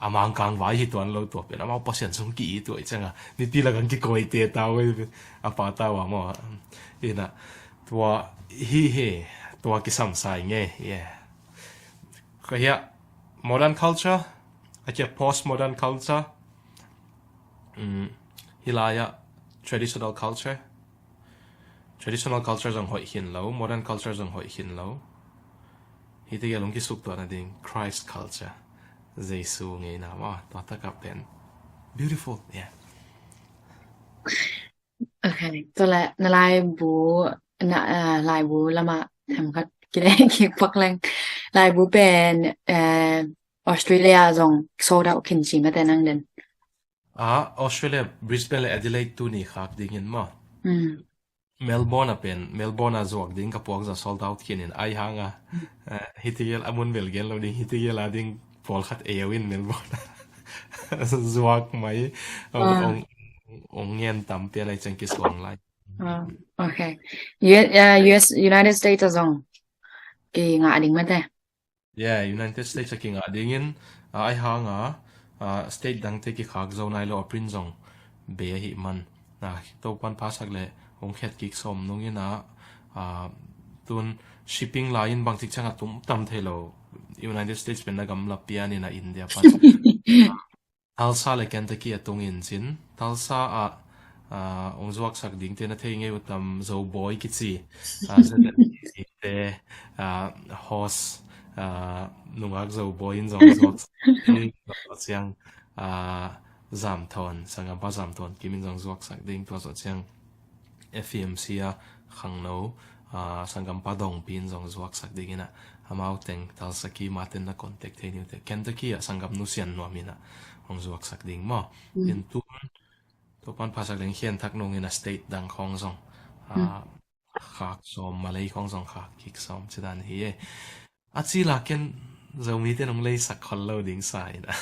A Mangkang vai hi tuan lo tua pen amau Pasian sung ki-it uh e cianga mipi la kang kikawi te ta uh e. A pa ta uh a maw. Inah tua hi hi, tua kisam sai nge. Yeah. Ka hiah modern culture, a kia post modern culture. Mm, hi lai-ah traditional culture. Traditional culture zong hoih khin lo, modern culture zong hoih khin lo. Hiti gel hong kisuk tuah nading Christ culture. Jesu ngeina maw, tua taka pen beautiful, yeah. Okay, tua le na laibu, na, ah, laibu lama themkhat kile kik pak leng. Laibu pen, eh, Australia zong sold out khin ci mate nang den. Ah, Australia, Brisbane le Adelaide tuni khak dingin maw. Mm. Melbourne a pen, Melbourne a zuak ding ka puak za sold out khin in ai hanga. Eh, hiti gel a mun bel gen lo ding, hiti gel a ding pawlkhat eu in Melbourne. Zuak mai, ong, ah, ong, ong ngen tam pia lai ceng kisuang lai. Ah, okay. U S, uh, U S, United States a zong ki ngah ding mate. Yeah, United States a kingah dingin, ah, ai hanga, ah, state dangte kikhak zo nai lo a print zong be ahi man. Ah, Topan phasak le hong khet kik sawm nungin ah, ah, tun shipping lai-in bangcik ciang a tum tam thei lo. United States pen na gamla pianin a India pan. Tulsa le Kentucky a tungin cin. Tulsa ah, ah, hong zuaksak dingte na thei ngei uh tam, Zobawi kici. Ah, Z N T te, ah, host, ah, nungak Zobawi in zong zuaksak ding. Tua zawh ciang, ah, Zamthawn, sanggampa Zamthawn Kim in zong zuaksak ding. Tua zawh ciang F E M C a khangno, ah, sanggampa Dongpi in zong zuaksak dingin ah, amau teng Tulsa kim a ten na contact thei niute. Kentucky ah sanggamnu Sian Nuam in ah hong zuaksak ding maw. Mm. Ken tun, Topan phasak leng khian thak nungin a state dang khawng zong, mm, ah, khak sawm, Malay khawng zong khak kik sawm ci dan hi e. A cila ken Zomite nong leisak khol lo ding sa in a.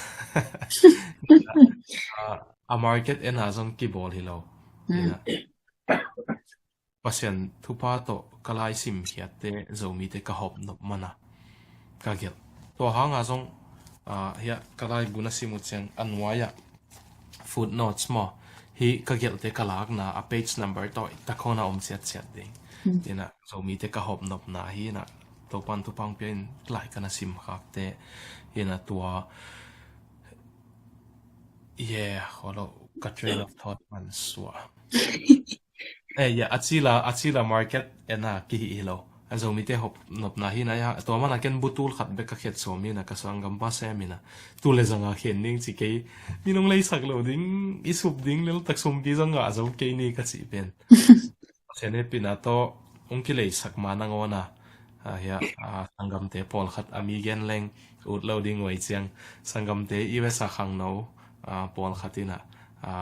A, a market en a zong kibawl hi lo. Mm. In a, Pasian thupha tawh ka lai simkhiatte Zomite ka hawp nop mana ka gelh. Tua hanga zong, a, hiah ka laibu na sim uh ciang a nuai-ah footnotes maw, hi ka gelhte ka lakna a page number tawh i tak hona om ciatciat ding. Hmm. Ina Zomite ka hawpnopna hi ina Topan thupha hong pia in lai ka na simkhakte ina tua. Yeah, holo ka train of thought man sua. Eh, yeah, a cila, a cila market ena kihi hi lo. A Zomite hawpnopna hi na ya, tua mana ken butul khat bek ka khet sawm hi na ka sanggampa sem hi na. Tu le zanga khen ding ci kei. Mi nong leisak lo ding, i sup ding lel tak sumpi zanga a zo kei ni ka cih pen. Pasian hehpihna tawh hong kileisak ma nangawn a, a, hiah, a, sanggamte pawlkhat a mi gen leng ut lo ding uh ei ciang. Sanggamte U S a khangno, a, pawlkhat in a, a,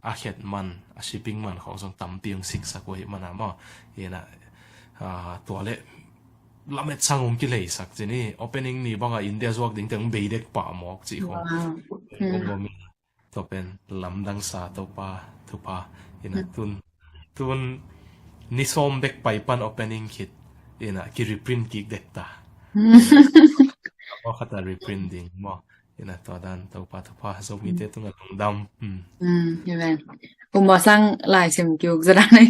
a khet man, a shipping man khawng zong tampi hong siksak uh ahih mana maw. Hi na, ah, tua le lamet sang hong kileisak ci ni, opening ni banga India zuak ding teng bei dek pah mawk cih khong. Wow. Hong om in. Tua pen lamdang sa Topa thupha ina tun, tun ni sawm bek pai pan opening khit ina ki reprint kik dek ta. Aw khata reprint ding maw. Ina tua dan Topa thupha Zomite tunga lungdam. Hmm. Hmm, amen. Umaw sang lai sim kiuk zadan ai.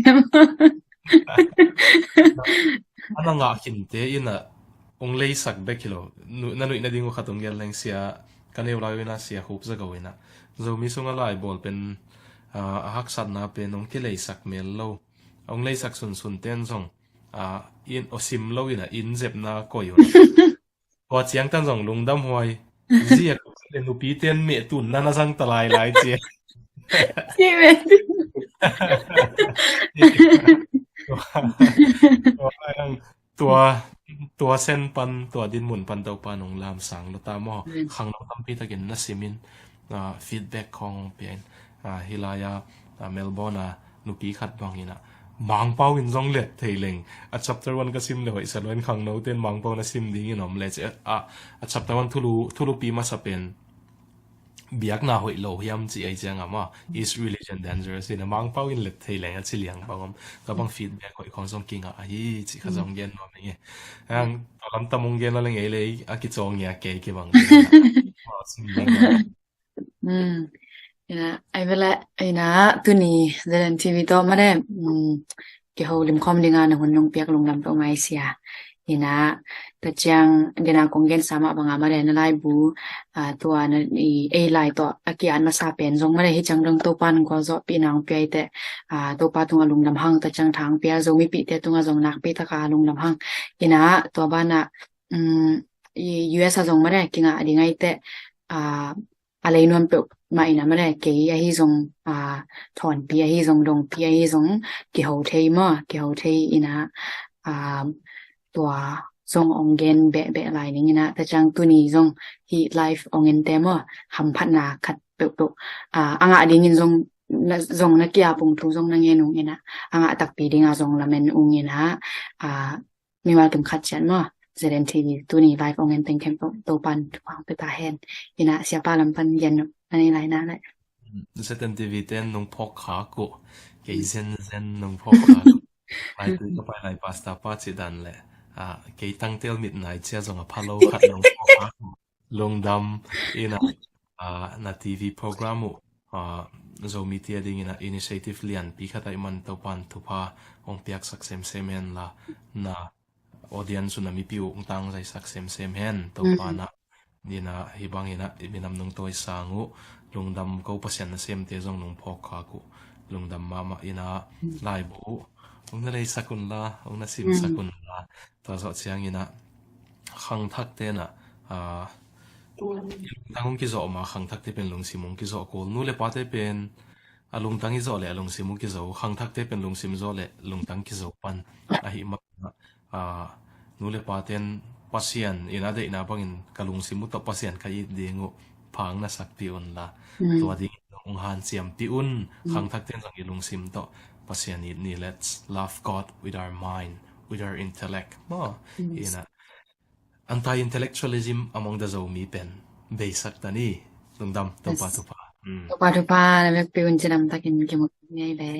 Ana ngah khinte ina ong leisak bek hi lo. Nu-, na nuih nading uh khat ong gel leng sia, ka neu lai uh ina sia Khup Za Go ina Zomi sunga lai bawl pen, ah, a haksatna pen ong kileisak mel lo. Ong leisak sunsun ten zong, ah, in aw sim lo ina in zepna koi uh. Tua ciang tan zong lungdam huai. Zia nupi ten meh tun nana zang ta lai lai cia. Ci meh tun. Tua, tua sen pan, tua dinmun pan Topa nong lamsang lo ta maw. Amen. Khangno tampi takin na simin, ah, feedback khong piain, ah, hilai a, ah, Melbourne a nupi khat bang ina Mangpau in zong let thei leng. A chapter one ka sim le hoih sa lo in khangno ten Mangpau na sim dingin om le ci. A, a chapter one thulu, thulupi masa pen biakna hoih lo hiam ci ei ciang ama is religion dangerous ina Mangpau in let thei leng a ci liang bang om. Tua bang feedback hoih khong zong kingah ahi ci kha zong gen nuam ing e. Ang tua lam tam ong gen lo leng ei le a kicawng ngia kei kibang. Sim ding. Hmm. Ina, ai vele, ina, tuni, Z N T V tawh mare, hmm, kiho limkhawm dinga na hun nong piak lungdam tawh mai sia. Ina, ta ciang, dena kong gen sama banga mare na laibu, ah, tua na, i, ei lai tawh, a kiat masa pen zong mare hi ciang dong Topa nong kawlzawh pi nang piaite, ah, Topa tunga lungdam hang ta ciang thang pia, Zomi pite tunga zong nakpi taka lungdam hang. Ina, tua bana, hmm, i U S a zong mare, kinga ding aite, ah, a lei nuam peuh mah ina mare kei ahi zong, ah, thawnpi ahi zong, dongpi ahi zong, kiho thei maw, kiho thei ina, ah, tua zong ong gen behbeh lai ning ina, ta ciang tuni zong hi live ong ente maw, hamphatna khat peuhpeuh, ah, a ngah dingin zong na, zong na kia pung thu zong na ngen ung ina, a ngah takpi dinga zong lamen ung ina, ah, mimal kim khat ciat maw, Z N T V tuni live ong en teng khempeuh Topan thupha ong pia ta hen. Ina siapa lam pan gen no, ani lai na lai. Z N T V ten nong phawk khak uh, kei zen zen nong phawk khak uh. Lai tui ka pai lai pasta pa ci dan le, ah, kei tangtel mit nai cia zong a pha lo khat nong phawk khak uh. Lungdam ina, ah, na T V program uh, ah, Zomi tia ding ina initiative lianpi khat ai man Topan thupha ong piaksak semsem hen la, na audience uh na mipi uh ong tangzaisak semsem hen Topan ah. Ina hi bang ina i minam nong tawi sang uh, lungdam ko Pasian na semte zong nong phawk khak uh. Lungdam mahmah ina laibu uh ong na leisak un la, ong na simsak un la. Tua zawh ciang ina khangthak te na, ah, lungtang ong kizawh ma khangthak te pen lungsim ong kizawh kul. Nu le pa te pen a lungtang i zawh le a lungsim ong kizawh. Khangthak te pen lungsim zawh le lungtang kizawh pan ahi mah. Ah, nu le pa ten Pasian ina deihna bangin ka lungsim uh tawh Pasian ka it ding uh phang na sakpi un la. Tua ding ong hanciampi un. Khangthak ten zong i lungsim tawh Pasian it ni. Let's love God with our mind, with our intellect. Maw, ina anti-intellectualism among the Zomi pen beisak ta ni. Lungdam, Topa thupha. Topa thupha, na vekpi un cidam takin kimu ngei le.